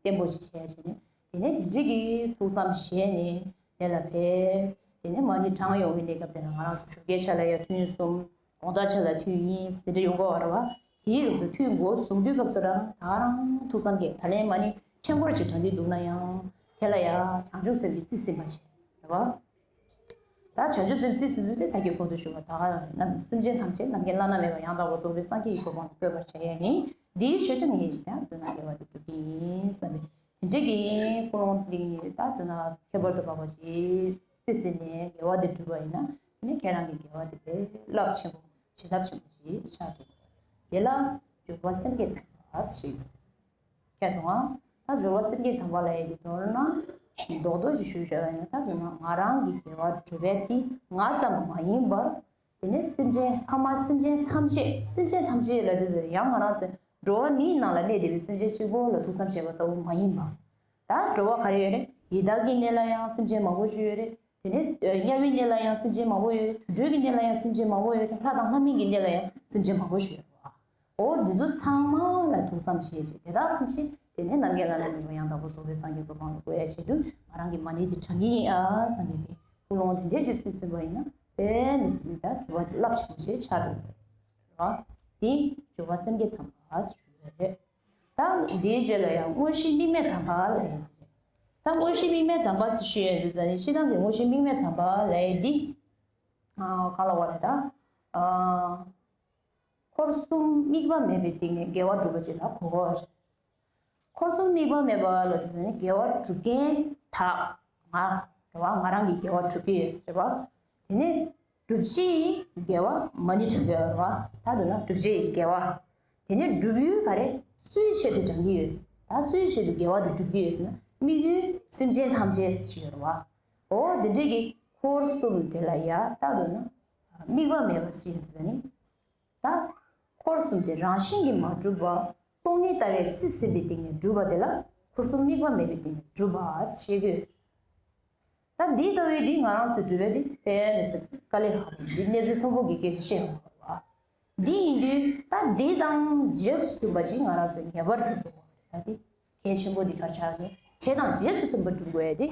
བརྟན་པོ་ཅིག་བྱས་བྱས་ནས། དེ་ནས་དེ་འདྲའི་གི་ཐུགས་བསམ་བཞེས་ནས་དེ་ལ་ཕེབས། དེ་ནས་མ་ཎི་བགྲང་ཡོང་བའི་གནས་སྐབས་དེ་ལ་ང་རང་ཚོ་ཞོགས་ཀའི་ཆ་ལ་ཡ་ཐུན་གསུམ། དགོང་དག་ཆ་ལ་ཐུན་གཉིས་དེ་འདྲ་ཡོང་གི་ཡོད་རེད་བ། དེའི་སྐབས་སུ་ཐུན་འགོ་བཟུང་དུས་སྐབས་སུ་རང་ད་ག་རང་ཐུགས་བསམ་བསྐྱེད། ད་ལན་མ་ཎི་ཕྲེང་སྐོར་ཅིག་བགྲང་གི་འདུག་ན་ཡང་དེ་ལ་ཡ་བྱང་ཆུབ་སེམས་ཀྱིས་རྩིས་ཟིན་པ་བྱས་རེད་བ། ད་བྱང་ཆུབ་སེམས་རྩིས་ཟིན་ཚུལ་དེ་ད་གིན་གོང་དུ་ཞུས་པ་ད་ག་རང་རྣམས་སེམས་ཅན་ཐམས་ཅད་རྣམ་མཁྱེན་བླ་ན་མེད་པ་ཡང་དག་པར་རྫོགས་པའི་སངས་རྒྱས་ཀྱི་གོ་འཕང་དུ་བཀོད་པར་བྱ་ཡས་ཡིན། འདིའི་ཆེད་དུ་ངས་ཡིན་ཀྱང་མདུན་ན་དགེ་བ་དེ་སྒྲུབ་ཀྱི་ཡིན་བསམ་པའི་དེ་འདྲའི་གི་ཀུན་སློང་འདི་ད་མདུན་ན་ཁྱད་པར་དུ་འཕགས་པ་ཅིག་རྩིས་ཟིན་ནས་དགེ་བ་དེ་བསྒྲུབས་པ་ཡིན་ན་དེ་ནི་ཁྱེད་རང་གི་དགེ་བ་དེ་དཔེ་རླབས་ཆེན་པོ་བྱིན་རླབས་ཆེན་པོ་ཞིག་ཆགས་འདུག་དེ་ལ་འབྱོར་པ་སེམས་བསྐྱེད་དམ་པ་ཞེས། མཁྱེན་སོང་ང་། ད་འབྱོར་པ་སེམས་བསྐྱེད་དམ་པ་ལབ་ཡས་དེ་མདོར་ན། རྡོག་རྡོག་ཅིག་ཞུ་བྱ་བ་ཡིན་ན་ད་དོན་ན་ང་རང་གི་དགེ་བ་སྒྲུབ་པ་དེ་ང་ཙམ་མ་ཡིན་པར། དེ་ནས་སེམས་ཅན་ཕ་མ་སེམས་ཅན་ཐམས་ཅད་སེམས་ཅན་ཐམས་ཅད་ལ་དེ་ཚོ་ཡང་ང་རང་ཚོ་འགྲོ་བ་མིའི་ནང་ལ་གནས་བསྡད་པའི་སེམས་ཅན་གཅིག་པོ་ལ་ཐུགས་བསམ་བཞེས་པ་ལྟ་བུ་མ་ཡིན་པ། ད་འགྲོ་བ་ག་རེ་ཡོད་རེད། ཡི་དྭགས་ཀྱི་གནས་ལ་ཡང་སེམས་ཅན་མང་པོ་ཞིག་ཡོད་རེད། དེ་ནས་དམྱལ་བའི་གནས་ལ་ཡང་སེམས་ཅན་མང་པོ་ཡོད་རེད། དུད་འགྲོའི་གི་གནས་ལ་ཡང་སེམས་ཅན་མང་པོ་ཡོད་རེད། ལྷ་དང་ལྷ་མིན་གྱི་གནས་ལ་ཡང་སེམས་ཅན་མང་པོ་ཞིག་ཡོད་རེད་བ། འོ་འདི་ཚོ་ཚང་མ་ལ་ཐུགས་བསམ་བཞེས་བྱས་དེ་དག་ཐམས་ཅད་དེ་ནས་རྣམ་མཁྱེན་བླ་ན་མེད་པ་ཡང་དག་པར་རྫོགས་པའི་སངས་རྒྱས་ཀྱི་གོ་འཕང་ལ་བཀོད་ཡ་ཆེད་དུ་ང་རང་གི་མ་ཎི་འདི་བགྲང་གི་ཡིན་ཨ་བསམ་པའི་ཀུན་སློང་དེ་འདྲས་ཅིག་རྩིས་ཟིན་པ་ཡིན་ན་དཔེ་མི་སྲིད་ད་དགེ་བ་རླབས་ཆེན་པོ་ཞིག་ཆགས་འགྲོ་གི་རེད་བ། འདི་འབྱོར་པ་སེམས་བསྐྱེད་དམ་པ་ཞུ་ཡ་རེད། ད་འདིའི་རྗེས་ལ་ཡང་དངོས་གཞི་དམིགས་མེད་དམ་པ་ལབ་ཡ་ཅིག་རེད། ད་དངོས་གཞི་དམིགས་མེད་དམ་པ་ཞེས་ཞུ་ཡ་འདི་ཙམ་ནས་སྤྱིར་བཏང་གི་དངོས་གཞི་དམིགས་མེད་དམ་པ་ལབ་ཡ་འདི། ཨ་གང་ལ་བ་རེད་ད། ཨ་འཁོར་གསུམ་དམིགས་པ་མེད་པའི་སྟེང་ནས་དགེ་བ་སྒྲུབ་པ་ཅིག་ལ་གོ་དགོས་པ་རེད། འཁོར་གསུམ་དམིགས་པ་མེད་པ་ལ་དེ་ནི་དགེ་བ་སྒྲུབ་མཁན་དག་ང་རེད་བ། ང་རང་གིས་དགེ་བ་སྒྲུབ་ཀྱི་ཡོད་ཟེར་བ། དེ་ནས་སྒྲུབ་བྱེད་དགེ་བ་མ་ཎི་བགྲང་གི་ཡོད་རེད་བ། ད་དུ་ན་སྒྲུབ་བྱེད་དགེ་བ། དེ་ནས་སྒྲུབ་ཡུལ་ག་རེ་སུའི་ཆེད་དུ་བགྲང་གི་ཡོད། ད་སུའི་ཆེད་དུ་དགེ་བ་དེ་སྒྲུབ་ཀྱི་ཡོད་ཟེར་ན་དམིགས་ཡུལ་སེམས་ཅན་ཐམས་ཅད་ཟེར་ཡོད་རེད་བ། འོ་དེ་འདྲས་ཀྱི་འཁོར་གསུམ་དེ་ལ་ཡ་ད་དུ་ན་དམིགས་པ་མེད་པ་ཟེར་ཡོད་ཟེར་ནི། ད་འཁོར་གསུམ་དེ་རང་བཞིན་གྱིས་མ་གྲུབ་པ། སྟོང་ཉིད་ལྟ་བའི་རྩིས་ཟིན་པའི་སྟེང་ནས་གྲུབ་པ་དེ་ལ་འཁོར་གསུམ་དམིགས་པ་མེད་པའི་སྟེང་ནས་གྲུབ་པ་ཞེས་བརྗོད། ད་འདི་ལྟ་བུའི་འདི་ང་རང་ཚོས་གྲུབ་པའི་འདི་དཔེ་མི་སྲིད་དཀའ་ལས་ཁག་པོ་འདི་གནས་ཚུལ་མཐོན་པོ་གི་སྐད་ཆ་བཤད་ཡོང་བ་རེད་བ། འདི་ཡིན་དུས་ད་འདི་དང་རྗེས་སུ་མཐུན་པ་ཞིག་ང་རང་ཚོས་ངེས་པར་གྲུབ་དགོས་པ་རེད། ད་འདི་གལ་ཆེན་པོ་འདི་ག་ཆགས་རེད། དེ་དང་རྗེས་སུ་མཐུན་པ་གྲུབ་དགོས་ཡ་འདི།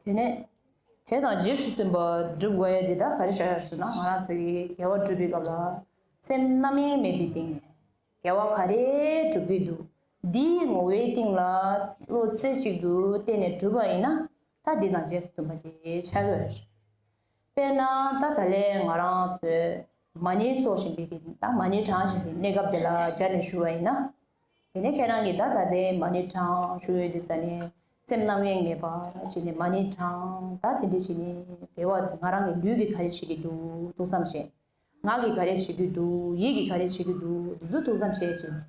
དེ་ནས་དེ་དང་རྗེས་སུ་མཐུན་པ་སྒྲུབ་དགོས་ཡ་འདི་ད་ག་རེ་བྱ་ཡ་ཟེར་ན་ང་རང་ཚོ་གིས་དགེ་བ་སྒྲུབ་པའི་སྐབས་ལ་སེམས་རྣམ་གཡེང་མེད་པའི་སྟེང་ནས་དགེ་བ་ག་རེ་སྒྲུབ་ཀྱི་འདུག་འདིའི་ངོ་བོའི་སྟེང་ལ་བློ་རྩེ་གཅིག་ཏུ་གཏད་ནས་སྒྲུབ་པ་ཡིན་ན་ད་འདི་དང་རྗེས་སུ་མཐུན་པ་ཞིག་ཆགས་ཀྱི་ཡོད་རེད། དཔེར་ན་ད་ད་ལན་ང་རང་ཚོས་མ་ཎི་ཚོགས་བཞིན་པའི་གི་ད་མ་ཎི་བགྲང་བཞིན་པའི་གནས་སྐབས་དེ་ལ་སྦྱར་ནས་ཞུ་བ་ཡིན་ན། དེ་ནས་ཁྱེད་རང་གིས་ད་ད་ལྟའི་མ་ཎི་བགྲང་ཞུ་ཡོད་དུས་ཙ་ནས་སེམས་རྣམ་གཡེང་མེད་པ་བྱས་ནས་མ་ཎི་བགྲང་ད་དེ་འདྲ་བྱས་ནས་དགེ་བ་ང་རང་གི་ལུས་ཀྱིས་ག་རེ་བྱེད་ཀྱི་འདུག་ཐུགས་བསམ་བཞེས། ངག་གིས་ག་རེ་བྱེད་ཀྱི་འདུག་ཡིད་ཀྱིས་ག་རེ་བྱེད་ཀྱི་འདུག་འདི་ཚོ་ཐུགས་བསམ་བཞེས་བྱས།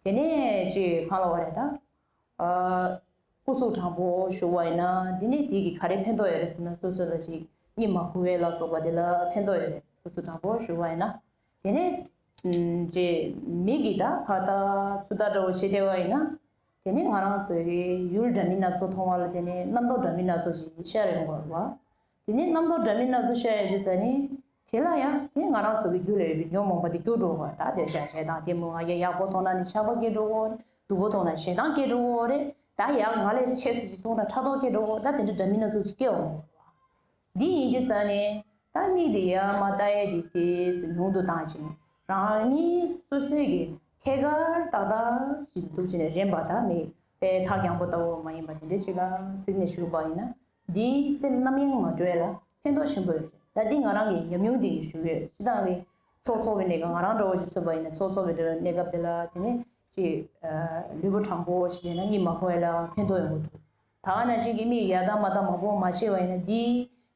དེ་ནས་ཅིག་གང་ལ་བ་རེད་ད། ཨ། སྐུ་གཟུགས་དྲང་པོ་བཞུགས་པ་ཡིན་ན་འདི་ནས་དེ་གིས་ག་རེ་ཕན་ཐོགས་ཡོད་རེད་ཟེར་ན་སོ་སོ་ལ་ཅིག་གཉིད་མ་ཁུག་པ་ལ་སོགས་པ་དེ་ལ་ཕན་ཐོགས་ཡོད་རེད། སྐུ་གཟུགས་དྲང་པོ་བཞུགས་པ་ཡིན་ན། དེ་ནས་ཅིག་མིག་གིས་ད་ཕར་ལྟ་ཚུར་ལྟ་འདྲ་བོ་བྱེད་བསྡད་པ་ཡིན་ན། དེ་ནས་ང་རང་ཚོའི་ཡུལ་འདྲ་མིན་སྣ་ཚོགས་མཐོང་བ་ལ་བརྟེན་ནས་རྣམ་རྟོག་འདྲ་མིན་སྣ་ཚོགས་ཤིག་ཤར་ཡོང་བ་རེད་བ། དེ་ནས་རྣམ་རྟོག་འདྲ་མིན་སྣ་ཚོགས་ཤར་ཡོང་དུས་ཙ་ནས་དེ་ལ་ཡང་དེ་ང་རང་ཚོ་གི་རྒྱུད་ལ་ཡོད་པའི་ཉོན་མོངས་པ་དེ་སྐྱུར་འགྲོ་བ། ད་དེ་ཞག་ཞེ་སྡང་གཏི་མུག་ང་རྒྱལ། ཡག་པོ་མཐོང་ན་ནི་ཆགས་པ་སྐྱེ་འགྲོ་གི་ཡོད་རེད། སྡུག་པོ་མཐོང་ན་ཞེ་སྡང་སྐྱེ་འགྲོ་གི་ཡོད་རེད། ད་ཡག་ང་ལས་ཆེ་ས་ཞིག་མཐོང་ན་ཕྲག་དོག་སྐྱེ་འགྲོ་གི་ཡོད་རེད། ད་དེ་འདྲ་འདྲ་མིན་སྣ་ཚོགས་ཤིག་སྐྱེ་འོང་བ་རེད་བ། འདི་ཡིན་དུས་ཙ་ནས་ད་མིག་དེ་ཡར་མར་ལྟ་ཡས་དེ་དེ་སུ་ཉུང་དུ་བཏང་ཕྱིན། རང་ཉིད་སོ་སོའི་གི་ཐད་ཀར་ཏག་ཏག་ཞིག་འདུག་ཅེས་ནས་རན་པ་ད་མིག་དཔེ་ཐག་རྒྱང་པོ་ལྟ་བུ་མ་ཡིན་པ་དེ་འདྲ་ཞིག་ལ་གཟིགས་ནས་བཞུགས་པ་ཡིན་ན། འདིས་སེམས་རྣམ་གཡེང་མ་འགྲོ་ཡ་ལ་ཕན་ཐོགས་ཆེན་པོ་ཡོད་རེད། ད་འདི་ང་རང་གི་ཉམས་མྱོང་འདི་ཡིས་ཞུ་གི་ཡོད། སྤྱིར་བཏང་གི་ཚོགས་འཚོགས་པའི་གནས་སྐབས་ང་རང་འདྲ་བོ་ཞིག་མཚོན་པ་ཡིན་ན་ཚོགས་འཚོགས་པའི་འདྲ་བའི་གནས་སྐབས་དེ་ལ་དེ་ནས་ཅིག་ལུས་པོ་དྲང་པོ་ཞིག་བསྡད་ན་གཉིད་མ་ཁུག་ཡ་ལ་ཕན་ཐོགས་ཡོང་གི་འདུག་ད་ག་ནང་བཞིན་གྱི་མིག་ཡར་ལྟ་མར་ལྟ་མང་པོ་མ་བྱས་པ་ཡིན་ན་འདི་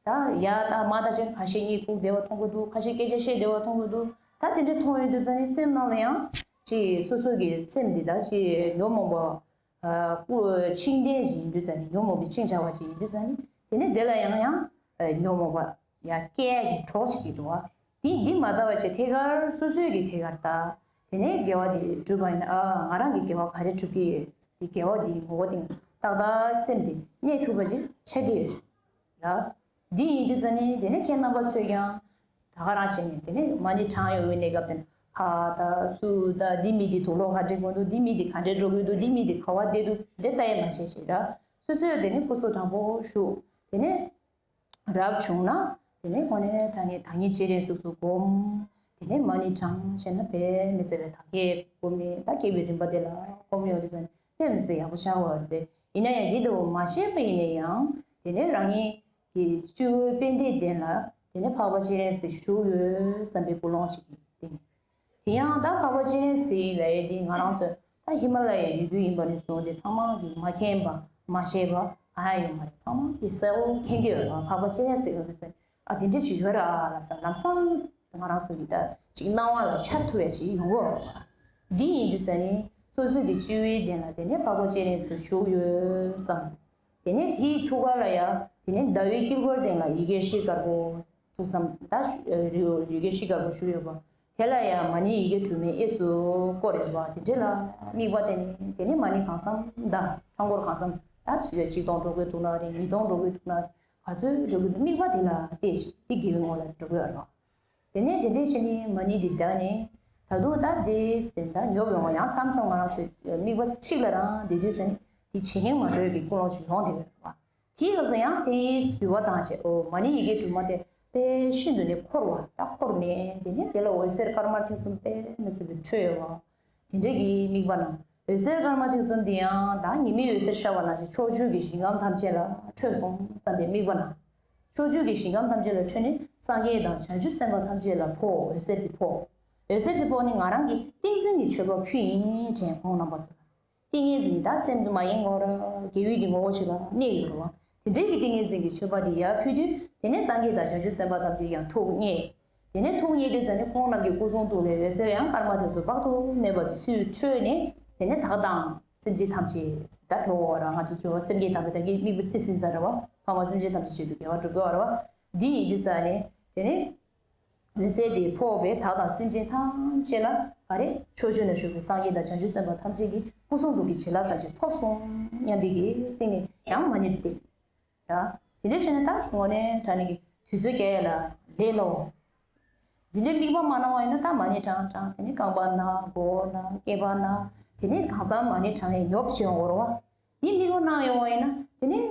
ད་ཡར་ལྟ་མར་ལྟ་བྱས་ཁ་ཤས་གཉིད་ཁུག་བསྡད་པ་མཐོང་གི་འདུག་ཁ་ཤས་སྐད་ཆ་བཤད་བསྡད་པ་མཐོང་གི་འདུག་ད་དེ་འདྲ་མཐོང་ཡོང་དུས་ཙ་ནས་སེམས་ནང་ལ་ཡང་ཅིག་སོ་སོ་གི་སེམས་འདི་ད་ཅིག་ཉོན་མོངས་པ། སྐུ་འཆིང་ལྡན་ཞིག་ཡིན་དུས་ཙ་ནི་ཉོན་མོངས་པའི་འཆིང་བྱ་བ་ཞིག་ཡིན་དུས་ཙ་ནི་དེ་ནས་དེ་ལ་ཡང་ཡང་ཉོན་མོངས་པ་ཡང་སྐྱེ་ཡ་གི་གྲོགས་ཤིག་གི་འདུག་བ། དེ་འདི་མ་ལྟ་བ་བྱས་ཐད་ཀར་སོ་སོའི་གི་ཐད་ཀར་ལྟ། དེ་ནས་དགེ་བ་དེ་བསྒྲུབས་པ་ཡིན་ན། ཨ། ང་རང་གི་དགེ་བ་ག་རེ་སྒྲུབ་ཀྱི་ཡོད། དེ་དགེ་བ་དེའི་ངོ་བོ་དེ་ཏག་ཏག་སེམས་དེ་གནས་ཐུབ་པ་ཅིག་ཆགས་ཀྱི་ཡོད་ར། འདི་ཡིན་དུས་ཙ་ནས་དེ་ནས་ཁྱེད་རྣམ་པ་ཚོས་ཀྱང་ད་ག་རང་བྱས་ནས་དེ་ནས་མ་ཎི་བགྲང་ཡོང་བའི་གནས་སྐབས་དེ་ནས་ཕར་ལྟ་ཚུར་ལྟ། འདི་མི་འདི་དུག་ལོག་ག་འདྲ་གོན་འདུག་འདི་མི་འདི་ག་འདྲ་འགྲོ་གི་འདུག་འདི་མི་འདི་ག་པར་བསྡད་འདུག་འདི་ལྟ་ཡས་མ་བྱས་ཤིག་ར། སོ་སོས་དེ་ནས་སྐུ་གཟུགས་དྲང་པོ་བཞུགས། དེ་ནས་རབ་བྱུང་ན་དེ་ནས་དངོས་གནས་དྲང་གནས་བདག་ཉིད་སྤྱན་རས་གཟིགས་སུ་བསྒོམ། དེ་ནས་མ་ཎི་བགྲང་བྱས་ན་དཔེ་མི་སྲིད་པའི་དག་བསྐྱེད་བསྒོམ་མི་ད་བསྐྱེད་པའི་རིམ་པ་དེ་ལ་བསྒོམ་ཡོང་དུས་ཙ་ནས་དཔེ་མི་སྲིད་ཡག་པོ་ཤར་བ་རེད་དེ། ཡིན་ན་ཡང་འདི་ལྟ་བུ་མ་ཤེས་པ་ཡིན་ན་ཡང་དེ་ནས་རང་ཉིད་ཀྱི་སྤྱི་བོའི་པད་ཟླའི་གདན་ལ་དེ་ནས་འཕགས་པ་སྤྱན་རས་གཟིགས་བཞུགས་ཡོད་བསམ་པའི་ཀུན་སློང་ཞིག་གིས་བསྟེན། དེ་ཡང་ད་འཕགས་པ་སྤྱན་རས་གཟིགས་ལབ་ཡས་འདི་ང་རང་ཚོ་ད་ཧི་མ་ལ་ཡའི་རི་རྒྱུད་ཡིན་པ་ནས་བཟུང་སྟེ་ཚང་མ་གིས་མ་མཁྱེན་པ་མ་ཤེས་པ་གང་ཡང་ཡོད་མ་རེད། ཚང་མ་གིས་གསལ་པོ་མཁྱེན་གྱི་ཡོད་རེད། འཕགས་པ་སྤྱན་རས་གཟིགས་ལ་ཟེར། ཨ། དེ་འདྲ་ཞིག་ཡོད་ར་ལབ་ས་ལམ་སང་ང་རང་ཚོ་གི་ད་ཅིག་སྣང་བ་ལ་འཆར་ཐུབ་ཡ་ཞིག་ཡོང་གི་ཡོད་རེད་བ། འདི་ཡིན་དུས་ཙ་ནས་སོ་སོ་གི་སྤྱི་བོའི་གདན་ལ་དེ་ནས་འཕགས་པ་སྤྱན་རས་གཟིགས་བཞུགས་ཡོད་བསམ། དེ་ནས་དེའི་ཐུགས་ཀ་ལ་ཡ་དེ་ནས་ཟླ་བའི་དཀྱིལ་འཁོར་སྟེང་ལ་ཡི་གེ་ཧྲཱིཿདཀར་པོ་ཐུགས་བསམ་ད་ཡི་གེ་ཧྲཱིཿདཀར་པོ་བཞུགས་ཡོད་པ། དེ་ལ་ཡ་མ་ཎི་ཡི་གེ་དྲུག་མའི་གཡས་སུ་བསྐོར་ཡོད་པ། དེ་འདྲ་ལ་དམིགས་པ་བསྟན་ནས་དེ་ནས་མ་ཎི་གང་འཚམ་བཟླས། ཕྲེང་སྐོར་གང་འཚམ་ད་ཆིག་སྟོང་འགྲོ་དགོས་འདུག་ན་རེད། ཉིས་སྟོང་འགྲོ་དགོས་འདུག་ན་རེད། ག་ཚོད་འགྲོ་གི་འདུག་དམིགས་པ་དེ་ལ་བལྟས་ཤིག་དེ་དགེ་བའི་ངོ་ལ་འགྲོ་གི་ཡོད་རེད་བ། དེ་ནས་དེ་འདྲས་བྱས་ནས་མ་ཎི་འདི་བཟླས་ནས་ད་དུང་ད་དེ་ད་ཉོབ་ཡོང་བ་ཡང་མཚམས་མཚམས་ང་རང་ཚོས་དམིགས་པ་གཅིག་ལ་རང་བསྡད་དུས་ཙ་ནས་དེ་ཇེ་སྙིང་མ་འདོད་ཀྱི་ཀུན་སློང་ཅིག་ཡོང་བསྡད་ཡོད་རེད་བ། དེའི་སྐབས་སུ་ཡང་དེའི་འགྱུར་བ་བཏང་བྱས། ཨོ། མ་ཎི་ཡི་གེ་དྲུག་མ་དེ་དཔེ་ཤིན་ཏུ་ནས་འཁོར་བ་ད་འཁོར་ནས་དེ་ནས་དེ་ལ་འོད་ཟེར་དཀར་དམར་མཐིང་གསུམ་དཔེ་མི་སྲིད་པའི་འཕྲོས་ཡོད་བ། དེ་འདྲས་ཀྱི་དམིགས་པ་ན་འོད་ཟེར་དཀར་དམར་མཐིང་གསུམ་འདི་ཡང་ད་ཉི་མའི་འོད་ཟེར་ཤར་བ་ནང་བཞིན་ཕྱོགས་བཅུ་གི་ཞིང་ཁམས་ཐམས་ཅད་ལ་འཕྲོས་སོང་བསམ་པའི་དམིགས་པ་ན། ཕྱོགས་བཅུ་གི་ཞིང་ཁམས་ཐམས་ཅད་ལ་འཕྲོས་ནས་སངས་རྒྱས་དང་བྱང་ཆུབ་སེམས་དཔའ་ཐམས་ཅད་ལ་ཕོག་འོད་ཟེར་དེ་ཕོག་འོད་ཟེར་དེ་ཕོག་ནས་ང་རང་གི་ཏིང་འཛིན་གྱི་མཆོད་པ་ཕུལ་ཡིན་དྲན་ཁོང་རྣམ་པ་ཚོ། ཏིང་ངེ་འཛིན་ད་སེམས་དུ་མ་ཡེངས་ངོ་ར་དགེ་བའི་གི་ངོ་བོ་ཞིག་ལ་གནས་ཡོད་རེད་བ། དེ་འདྲའི་གི་ཏིང་ངེ་འཛིན་གྱི་མཆོད་པ་དེ་ཡར་ཕུལ་དུས་དེ་ནས་སངས་རྒྱས་དང་བྱང་ཆུབ་སེམས་དཔའ་ཐམས་ཅད་ཀྱང་ཐུགས་མཉེས། དེ་ནས་ཐུགས་མཉེས་དུས་ཙ་ནས་ཁོང་རྣམས་ཀྱི་སྐུ་གསུང་ཐུགས་ལས་འོད་ཟེར་ཡང་དཀར་དམར་མཐིང་གསུམ་དཔག་ཏུ་མེད་པ་ཚུར་འཕྲོས་ནས་དེ་ནས་བདག་དང་སེམས་ཅན་ཐམས་ཅད་ད་འགྲོ་བ་ར་ང་ཚོ་འབྱོར་བ་སེམས་བསྐྱེད་དམ་པའི་བདག་གིས་དམིགས་པ་ཚིག་ཟིན་ཚར་བ་ཕ་མ་སེམས་ཅན་ཐམས་ཅད་ཆེད་དུ་དགེ་བ་སྒྲུབ་དགོས་བ་ར་བ། འདི་ཡིན་དུས་ཙ་ནས་དེ་ནས་འོད་ཟེར་དེ་ཕོག་པས་བདག་དང་སེམས་ཅན་ཐམས་ཅད་ལ་ག་རེ་ཕྱོགས་བཅུ་ན་བཞུགས་པའི་སངས་རྒྱས་དང་བྱང་ཆུབ་སེམས་དཔའ་ཐམས་ཅད་ཀྱི་སྐུ་གསུང་ཐུགས་ཀྱི་བྱིན་རླབས་ཐམས་ཅད་ཐོབ་སོང་སྙམ་པའི་གི་སྟེང་ནས་ཡང་མ་ཎི་བཏབ། ཡ། དེ་འདྲ་བྱས་ན་ད་དངོས་གནས་དྲང་གནས་ཀྱི་དུས་ཚོད་སྐྱེལ་ཡ་ལ་ལས་སླ་བོ། འདི་འདྲའི་དམིགས་པ་མ་གནང་བ་ཡིན་ན་ད་མ་ཎི་བགྲང་བགྲང་དེ་ནས་རྐང་པ་ན་མགོ་བོ་ན་སྐེད་པ་ན་དེ་ནས་གང་ཚང་མ་ཎི་བགྲང་ཡས་ཉོབ་བྱེད་ཡོང་གི་རེད་བ། འདི་དམིགས་པ་གནང་ཡོང་བ་ཡིན་ན་དེ་ནས་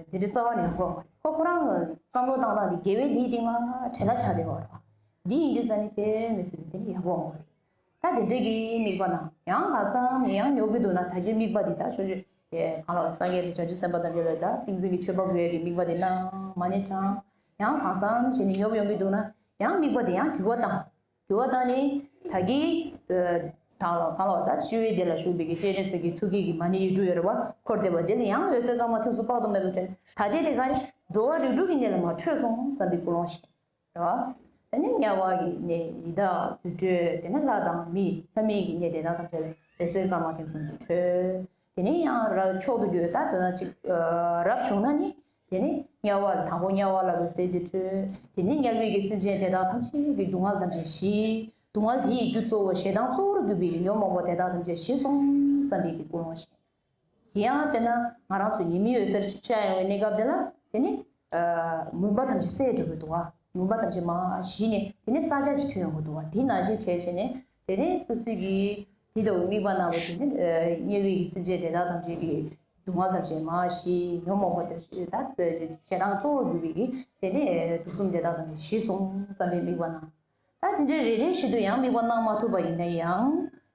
འདི་འདྲའི་རྩ་བ་ནས་ཡོང་གི་མ་རེད། ཁོ་ཁོ་རང་བསམ་བློ་བཏང་སྟངས་འདི་དགེ་བའི་འདིའི་སྟེང་ལ་བྲེལ་བ་ཆགས་བསྡད་ཡོད་རེད་བ། འདི་ཡིན་དུས་ཙ་ནས་དཔེ་མི་སྲིད་པའི་དེ་ནས་ཡག་པོ་ཡོང་གི་རེད། ད་དེ་འདྲའི་གི་དམིགས་པ་གནང་། ཡང་གང་འཚམ་ཡང་ཉོབ་ཀྱི་འདུག་ན་ད་གིན་དམིགས་པ་འདི་ད་ཆོས་ཆོས་གང་ལ་སངས་རྒྱས་དང་བྱང་ཆུབ་སེམས་དཔའ་ཐམས་ཅད་ལ་ད་ཏིང་འཛིན་གྱི་མཆོད་པ་འབུལ་ཡས་ཀྱི་དམིགས་པ་འདི་གནང་། མ་ཎི་བགྲང་། ཡང་གང་འཚམ་བྱས་ནས་ཉོབ་ཡོང་གི་འདུག་ན་ཡང་དམིགས་པ་འདི་ཡང་འགྱུར་བ་བཏང་། འགྱུར་བ་བཏང་ནས་ད་གིན་ད་ལ་གང་ལ་ད་སྤྱི་བོའི་དེ་ལ་བཞུགས་པའི་གི་སྤྱན་རས་གཟིགས་ཀྱི་ཐུགས་ཀྱི་གི་མ་ཎི་ཡིག་དྲུག་ཡོད་རེད་བ། འཁོར་འདེབས་པ་དེ་ལ་ཡང་འོད་ཟེར་དཀར་དམར་མཐིང་གསུམ་དཔག་ཏུ་མེད་པ་བྱོན། ད་ལྟའི་དེ་ག་རེ་འགྲོ་བ་རིགས་དྲུག་གི་གནས་ལ་མར་འཕྲོས་སོང་བསམ་པའི་ཀུན་སློང་ཞིག་རེད་བ། དེ་ནས་དམྱལ་བ་གི་གནས་ཡི་དྭགས་དུད་འགྲོ་དེ་ནས་ལྷ་དང་མི་ལྷ་མིན་གྱི་གནས་དེ་དག་ཐམས་ཅད་ལ་འོད་ཟེར་དཀར་དམར་མཐིང་གསུམ་དེ་འཕྲོས། དེ་ནས་ཡང་རབ་མཆོག་ཏུ་གྱུར་ད་དོན་ན་ཅིག་རབ་བྱུང་ན་ནི་དེ་ནས་དམྱལ་བ་ལ་དང་པོ་དམྱལ་བ་ལ་འོད་ཟེར་དེ་འཕྲོས། དེ་ནས་དམྱལ་བའི་གི་སེམས་ཅན་དེ་དག་ཐམས་ཅད་ཀྱི་སྡུག་བསྔལ་ཐམས་ཅད་ཞི། སྡུག་བསྔལ་དེ་ཡི་རྒྱུ་གཙོ་བོ་ཞེ་སྡང་གཙོ་བོར་གྱུར་པའི་ཉོན་མོངས་པ་དེ་དག་ཐམས་ཅད་ཞི་སོང་བསམ་པའི་གི་ཀུན་སློང་ཞིག་དེ་ཡང་དཔེར་ན་ང་རང་ཚོ་ཉི་མའི་འོད་ཟེར་ཤར་ཡོང་བའི་གནས་སྐབས་དེ་ལ་དེ་ནི་མུན་པ་ཐམས་ཅད་སེལ་འགྲོ་གི་འདུག་བ། མུན་པ་ཐམས་ཅད་མར་ཞི་ནས་དེ་ནི་ས་ཆ་ཅིག་ཐོན་ཡོང་གི་འདུག་བ། དེ་ནང་བཞིན་བྱས་བྱས་ནས་དེ་ནི་སོ་སོའི་གི་དེ་ལྟ་བུ་དམིགས་པ་གནང་བ་དེ་ནི་དམྱལ་བའི་གི་སེམས་ཅན་དེ་དག་ཐམས་ཅད་ཀྱི་སྡུག་བསྔལ་ཐམས་ཅད་མར་ཞི། ཉོན་མོངས་པ་དེ་ཞི་ད་ཞེ་སྡང་གཙོ་བོར་གྱུར་པའི་གི་དེ་ནི་དུག་གསུམ་དེ་དག་ཐམས་ཅད་ཞི་སོང་བསམ་པའི་དམིགས་པ་གནང་། ད་དེ་འདྲའི་རེ་རེ་བཞིན་དུ་ཡང་དམིགས་པ་གནང་མ་ཐུབ་པ་ཡིན་ན་ཡང་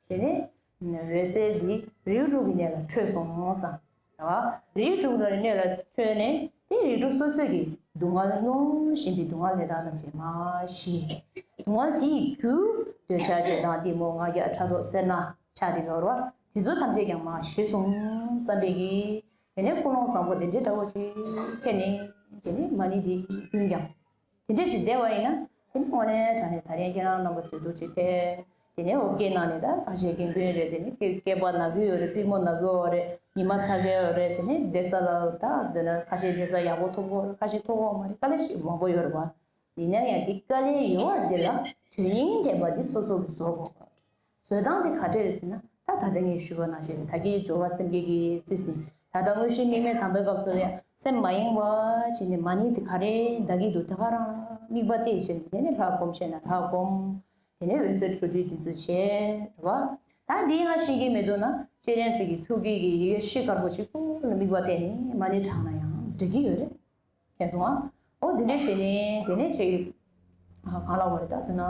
དེ་ནས་འོད་ཟེར་འདི་རིགས་དྲུག་གི་གནས་ལ་འཕྲོས་སོང་བསམ། རེད་བ། རིགས་དྲུག་གི་གནས་ལ་འཕྲོས་ནས་དེ་རིགས་དྲུག་སོ་སོ་གི་སྡུག་བསྔལ་མྱོང་བཞིན་པའི་སྡུག་བསྔལ་དེ་དག་ཐམས་ཅད་མར་ཞི། སྡུག་བསྔལ་དེ་ཡི་རྒྱུ་འདོད་ཆགས་ཞེ་སྡང་གཏི་མུག་ང་རྒྱལ་ཕྲག་དོག་སེར་སྣ་ཆགས་དེ་ཡོད་རེད་བ། དེ་ཚོ་ཐམས་ཅད་ཀྱང་མར་ཞི་སོང་བསམ་པའི་གི་དེ་ནས་ཀུན་སློང་བཟང་པོ་དེ་འདྲའི་འདྲ་བོ་ཞིག་འཁྱེར་ནས་དེ་ནས་མ་ཎི་འདི་རྒྱུན་བསྐྱངས། དེ་འདྲ་ཞིག་བསྡད་པ་ཡིན་ན་དེ་ནི་དངོས་གནས་དྲང་གནས་ད་རེས་ཁྱེད་རང་རྣམ་པ་ཚོའི་འདུག་ཅིག་ཕེབས། དེ་ནས་འོ་སྐད་ནང་ནས་ད་ཁ་ཤས་རྒན་རྒོན་རེད། དེ་ནི་སྐེད་སྐེད་པ་ན་གི་ཡོད་རེད། པུས་མོ་ན་གི་ཡོད་རེད། ཉི་མ་ཚ་གི་ཡོད་རེད། དེ་ནི་བསྡད་ས་ལ་ད་འདི་ན་ཁ་ཤས་བསྡད་ས་ཡག་པོ་ཐོབ་གི་ཡོད་རེད། ཁ་ཤས་ཐོབ་གི་ཡོད་མ་རེད། དཀའ་ལས་ཞིག་མང་པོ་ཡོད་རེད་བ། ཡིན་ན་ཡང་དེ་དཀའ་ལས་ཡོད་པ་འདི་ལ་དོན་སྙིང་ལྡན་པ་འདི་སོ་སོ་གིས་བཟོ་དགོས་པ་རེད། བཟོ་སྟངས་དེ་ག་འདྲས་རེད་ཟེར་ན། ད་ད་ལྟ་ངས་ཞུས་པ་ནང་བཞིན་ད་གིན་སྦྱོར་བ་སེམས་བསྐྱེད་ཀྱི་སྲིད་ཟིན། ད་ལྟ་དངོས་གཞི་དམིགས་མེད་དམ་པའི་སྐབས་སུ་ཡང་སེམས་མ་ཡེངས་པ་བྱས་ནས་མ་ཎི་དེ་ག་རེ་བཟླ་གི་འདུག་དེ་ག་རང་ལ་དམིགས་པ་གཏད་བྱས་ནས། དེ་ནས་ལྷ་སྒོམ་ཤེས་ན་ལྷ་སྒོམ། དེ་ནས་འོད་ཟེར་འཕྲོ་མཐུད་དེ་ཚོ་བྱས་རེད་བ། ད་འདི་ཡང་ཤེས་ཀྱི་མི་འདུག་ན། སྤྱན་རས་གཟིགས་ཀྱི་ཐུགས་ཀྱི་ཡི་གེ་ཤེལ་དཀར་པོ་གཅིག་པུ་ལ་དམིགས་པ་གཏད་ནས་མ་ཎི་བགྲངས་ན་ཡང་འགྲིག་གི་ཡོད་རེད། མཁྱེན་སོང་ཨ། ཨོ་དེ་འདྲ་བྱས་ནས་དེ་ནས་ཆེ་གི་གང་ལ་བ་རེད། ད་དེ་ན་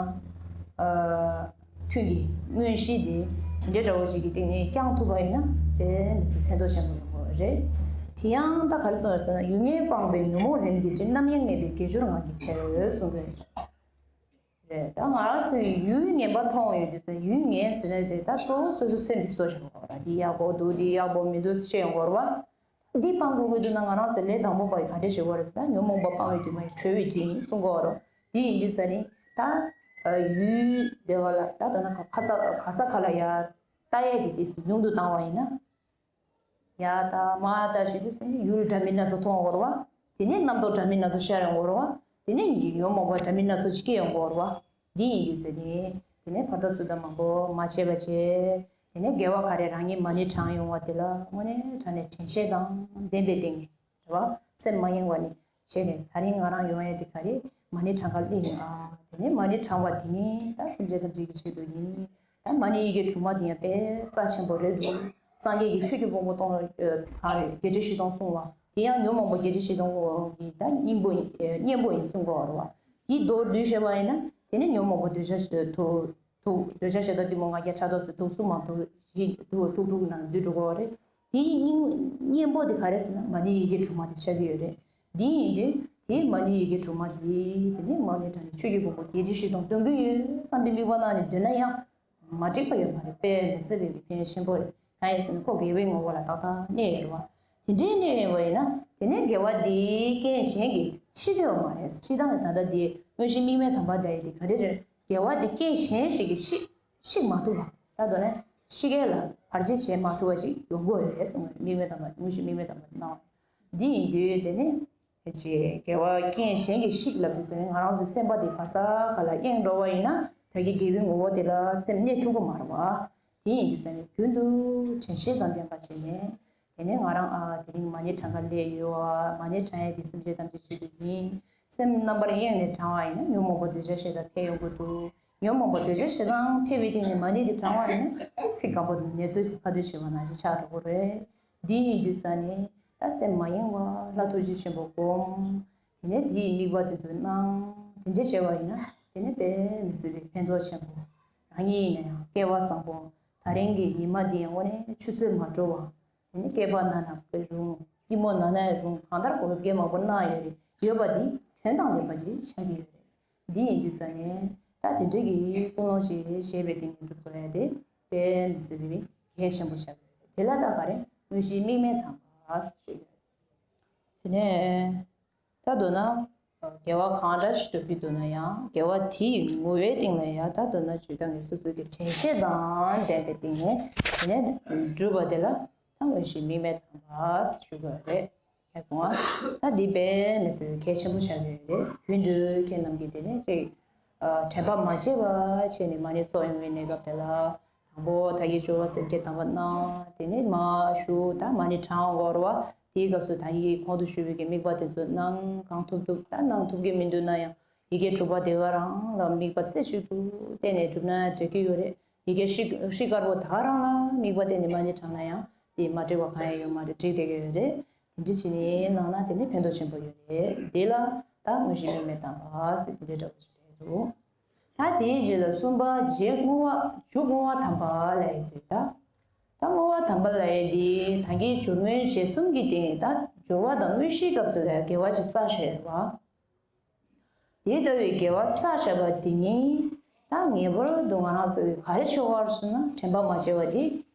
ཐུན་གྱི་དངོས་གཞི་དེ་དེ་འདྲའི་འདྲ་བོ་ཞིག་གི་སྟེང་ནས་བསྐྱང་ཐུབ་པ་ཡིན་ན་དཔེ་མི་སྲིད་ཕན་ཐོགས་ཆེན་པོ་ཡོང་གི་རེད། དེ་ཡང་ད་ག་རེ་གསུངས་ཡོད་ཟེར་ན། ཡུལ་ངན་སྤངས་པས་ཉོན་མོངས་ལས་བརྒལ་ཅིང་། རྣམ་གཡེང་མེད་པས་དགེ་སྦྱོར་ངང་གིས་འཕེལ་གསུང་གི་རེད། རེད། ད་ང་རང་ཚོའི་ཡུལ་ངན་པ་མཐོང་ཡོད་དུས་ཙང་། ཡུལ་ངན་ཟེར་ན་དེ་ད་གཙོ་བོ་སོ་སོའི་སེམས་དེ་གསོ་བྱེད་དགོས་པ་རེད། འདི་ཡག་པོ་འདུག་འདི་ཡག་པོ་མི་འདུག་ཤེས་ཡོང་དགོས་རེད་བ། འདི་སྤང་དགོས་ཀྱི་འདུག་ན་ང་རང་ཚོ་ལས་དང་པོ་པ་ཡི་ག་འདྲ་བྱེད་དགོས་རེད་ཟེར་ན། ཉོན་མོངས་པ་སྤང་བའི་དུས་མ་ཡིན་གྲོལ་བའི་དུས་ཡིན་གསུང་གི་ཡོད་རེད། འདི་ཡིན་དུས་ཙང་ནི་ད་ཡུལ་བདེ་བ་ལ་ད་དོ་ན་ག་ས་ག་ས་ག་ལ་ཡ་ལྟ་ཡས་དེ་དེ་ཉུང་དུ་བཏང་བ་ཡིན་ན། ཡ་ད་མ་ད་ཞིག་དུས་ཙང་ནི་ཡུལ་འདྲ་མིན་སྣ་ཚོགས་མཐོང་དགོས་རེད་བ། དེ་ནས་རྣམ་རྟོག་འདྲ་མིན་སྣ་ཚོགས་ཤར་ཡོང་དགོས་རེད་བ། དེ་ནས་ཉོན་མོངས་པ་འདྲ་མིན་སྣ་ཚོགས་ཤིག་སྐྱེ་ཡོང་དགོས་རེད་བ། འདི་ཡིན་དུས་ཟེར་ནས། དེ་ནས་བར་དོ་ཚུལ་དང་མང་པོ་མ་བྱས་པ་བྱས། དེ་ནས་དགེ་བ་ག་རེ་རང་ཉིད་མ་ཎི་བགྲངས་ཡོང་བ་དེ་ལ་དངོས་གནས་དྲང་གནས་དྲན་ཤེས་དང་ལྡན་པའི་སྟེང་ནས་རེད་བ། སེམས་མ་ཡེངས་པ་ནས་བྱས་ནས། ད་རིང་ང་རང་ཡོང་ཡ་དེ་ག་རེ། མ་ཎི་བགྲང་ག་སླེབས་ཡིན་ཨ། དེ་ནས་མ་ཎི་བགྲང་བ་དེ་ནི་ད་སེམས་ཅན་ཐམས་ཅད་ཀྱི་ཆེད་དུ་ཡིན། ད་མ་ཎི་ཡི་གེ་དྲུག་མ་དེ་ཡང་དཔེ་རྩ་ཆེན་པོ་རེད་འདུག་སངས་རྒྱས་ཀྱིས་ཆོས་ཀྱི་ཕུང་པོ་སྟོང་ག་རེ་བརྒྱད་ཁྲི་བཞི་སྟོང་གསུངས་བ། དེ་ཡང་ཉོན་མོངས་པ་བརྒྱད་ཁྲི་བཞི་སྟོང་གི་ད་སྙིང་པོ་ཡིན། གཉེན་པོ་ཡིན་གསུང་གི་ཡོད་རེད་བ། དེའི་མདོར་བསྡུས་བཤད་པ་ཡིན་ན། དེ་ནི་ཉོན་མོངས་པ་འདོད་ཆགས་ཞེ་སྡང་དུག་དུག་འདོད་ཆགས་ཞེ་སྡང་གཏི་མུག་ང་རྒྱལ་ཕྲག་དོག་སོགས་དུག་གསུམ་མ་དུག་བཞི་དུག་དུག་དྲུག་ནང་འདུས་འགྲོ་གི་ཡོད་རེད། དེའི་སྙིང་གཉེན་པོ་དེ་ག་རེ་ཟེར་ན། མ་ཎི་ཡི་གེ་དྲུག་མ་དེ་ཆགས་ཀྱི་ཡོད་རེད། འདི་ཡིན་དུས་དེའི་མ་ཎི་ཡི་གེ་དྲུག་མ་དེ་དེ་ནི་མ་ཎི་བགྲངས་ནས་ཆོས་ཀྱི་ཕུང་པོ་བརྒྱད་ཁྲི་བཞི་སྟོང་འདོན་གྱི་ཡོད་བསམ་པའི་དམིགས་པ་གནང་ནས་འདོན་ན་ཡང་མ་འགྲིག་པ་ཡོད་མ་རེད། དཔེ་མི་སྲིད་པའི་ཕན་ཡོན་ཆེན་པོ་རེད། གང་ཡིན་ཟེར་ན་ཁོ་དགེ་བའི་ངོ་བོ་ལ་ཏག་ཏག་གནས་ཡོད་རེད་བ། དེ་འདྲའི་གནས་ཡོད་པ་ཡིན་ན་དེ་ནས་དགེ་བ་འདིའི་རྐྱེན་གཞན་གྱིས་ཤིག་གི་ཡོད་མ་རེད། སྤྱིར་བཏང་ནས་ད་ལྟ་འདི་དངོས་གཞི་དམིགས་མེད་དམ་པ་དེ་ཡི་དེ་ག་རེ་རེད། དགེ་བ་འདི་རྐྱེན་གཞན་ཞིག་གིས་ཤིག་ཤིག་མ་ཐུབ་པ། ད་དོ་ནས་ཤིག་གེ་ལ་བར་ཆད་བྱེད་མ་ཐུབ་པ་ཞིག་ཡོང་གི་ཡོད་རེད་གསུངས། དམིགས་མེད་དམ་པ། དངོས་གཞི་དམིགས་མེད་དམ་པ་སྣང་བ་འདི་ཡིན་དུས་དེ་ནས། ཕལ་ཆེར་དགེ་བ་རྐྱེན་གཞན་གྱིས་ཤིག་ལབ་དུས་ཙང་ང་རང་ཚོའི་སེམས་པ་དེ་ག་ས་ག་ལ་གཡེང་འགྲོ་བ་ཡིན་ན་ད་གིན་དགེ་བའི་ངོ་བོ་དེ་ལ་སེམས་གནས་ཐུབ་ཀྱི་མ་རེད་བ། དེ་ཡིན་དུས་ཙང་ནས་རྒྱུན་དུ་དྲན་ཤེས་དང་ལྡན་པ་བྱས་ནས། དེ་ནས་ང་རང་ཨ་དེ་རིང་མ་ཎི་བགྲང་ག་སླེབས་ཡོད་བ། མ་ཎི་བགྲང་ཡས་དེ་སེམས་ཅན་ཐམས་ཅད་ཆེད་དུ་ཡིན། སེམས་རྣམ་པར་གཡེང་ནས་བགྲང་བ་ཡིན་ན་ཉོན་མོངས་པ་འདོད་ཆགས་ཞེ་སྡང་འཕེལ་ཡོང་གི་འདུག་ཉོན་མོངས་པ་འདོད་ཆགས་ཞེ་སྡང་འཕེལ་བའི་སྟེང་ནས་མ་ཎི་དེ་བགྲང་བ་ཡིན་ན་ཚིག་སྐམ་པོ་དང་ནེ་ཙོའི་ཁ་ཐུག་བྱས་པ་ནང་བཞིན་ཆགས་འགྲོ་གི་རེད། འདི་ཡིན་དུས་ཙང་ནས་ད་སེམས་མ་གཡེང་བར་ལྷ་ཐུགས་རྗེ་ཆེན་པོ་སྒོམ། དེ་ནས་དེའི་དམིགས་པ་དེ་ཚོ་གནང་། དེ་འདྲ་བྱས་པ་ཡིན་ན་དེ་ནས་དཔེ་མི་སྲིད་པའི་ཕན་ཐོགས་ཆེན་པོ། རང་ཉིད་ཡིན་ན་ཡང་སྐལ་བ་བཟང་པོ། ད་རིང་གི་ཉི་མ་འདི་ཡང་དངོས་གནས་ཆུ་ཚོད་མ་འགྲོ་བ། དེ་ནས་སྐེད་པ་ན་ན་གི་རུང་། ལྟད་མོ་ན་ན་ཡང་རུང་། གང་ལྟར་དགོས་པའི་མང་པོ་གནང་ཡོད་རེད། ཡོད་པ་འདི་དོན་དང་ལྡན་པ་ཅིག་ཆགས་ཀྱི་ཡོད་རེད། འདི་ཡིན་དུས་ཙང་ནས་ད་དེ་འདྲ་གི་ཀུན་སློང་ཞིག་བཞེས་པའི་སྟེང་ནས་འགྲུབ་དགོས་ཡ་དེ་དཔེ་མི་སྲིད་པའི་གལ་ཆེན་པོ་ཆགས་ཀྱི་ཡོད་རེད། དེ་ལ་ད་ག་རེ་དངོས་གཞི་དམིགས་མེད་དམ་པ་ཞུ་ཡོད་རེད། དེ་ནས་ད་མདོར་ན་དགེ་བ་གང་འདྲ་ཞིག་སྒྲུབ་ཀྱི་འདུག་ན་ཡང་དགེ་བ་དེའི་ངོ་བོའི་སྟེང་ལ་ཡང་ད་མདོར་ན་ཇི་ལྟར་ངེས་སོ་སོ་གི་དྲན་ཤེས་དང་ལྡན་པའི་སྟེང་ནས་དེ་ནས་སྒྲུབ་པ་དེ་ལ་ད་དངོས་གཞི་དམིགས་མེད་དམ་པ་ཞུ་དགོས་རེད། མཁྱེན་སོང་ང་། ད་འདི་དཔེ་མི་སྲིད་པའི་གལ་ཆེན་པོ་ཆགས་ཀྱི་ཡོད་རེད། རྒྱུན་དུ་ཁྱེད་རྣམས་ཀྱིས་དེ་ནས་ཅིག་ཨ་དྲན་པ་མ་བརྗེད་པ་བྱས་ནས་མ་ཎི་ཚོགས་ཡོང་བའི་གནས་སྐབས་དེ་ལ། དང་པོ་ད་གིན་སྦྱོར་བ་སེམས་བསྐྱེད་དམ་པ་གནང་། དེ་ནས་མར་ཞུ། ད་མ་ཎི་བགྲང་དགོས་རེད་བ། དེའི་སྐབས་སུ་ད་གིན་གོང་དུ་ཞུས་པའི་གི་དམིགས་པ་དེ་ཚོ་གནང་། གང་ཐུབ་ཐུབ་ད་གནང་ཐུབ་ཀྱི་མི་འདུག་ན་ཡང་ཡི་གེ་དྲུག་པ་དེ་ག་རང་ལ་དམིགས་པ་རྩེ་གཅིག་ཏུ་གཏད་ནས་བསྒྲུབས་ན་འགྲིག་གི་ཡོད་རེད། ཡི་གེ་ཤེལ་ཤེལ་དཀར་པོ་ད་ག་རང་ལ་དམིགས་པ་གཏད་ནས་མ་ཎི་བགྲངས་ན་ཡང་དེ་མ་འགྲིག་པ་གང་ཡང་ཡོད་མ་རེད། འགྲིག་བསྡད་ཀྱི་ཡོད་རེད། དེ་འདྲ་བྱས་ནས་གནང་ན་དེ་ནི་ཕན་ཐོགས་ཆེན་པོ་ཡོད་རེད། དེ་ལ་ད་དངོས་གཞི་དམིགས་མེད་དམ་པ་ཟེར་དེ་འདྲའི་འདྲ་པོ་ཞིག་རེད་འདུག་ད་དེའི་རྗེས་ལ་གསུམ་པ་རྗེས་བསྔོ་བ། མཇུག་བསྔོ་བ་དམ་པ་ལབ་ཡས་ཅིག་ད་ད་བསྔོ་བ་དམ་པ་ལབ་ཡས་འདི་ད་གིན་སྦྱོར་དངོས་རྗེས་གསུམ་གྱི་སྟེང་ནས་ད་སྦྱོར་བ་དང་དངོས་གཞིའི་སྐབས་སུ་ལ་དགེ་བ་ཅིག་བསགས་བཞག་ཡོད་རེད་བ། དེ་ལྟ་བུའི་དགེ་བ་བསགས་བཞག་པ་འདི་ཉིད་ད་ངེས་པར་དུ་ང་རང་ཚོ་གིས་ག་རེ་བྱེད་དགོས་རེད་ཟེར་ན། དྲན་པ་མ་བརྗེད་པ་འདི་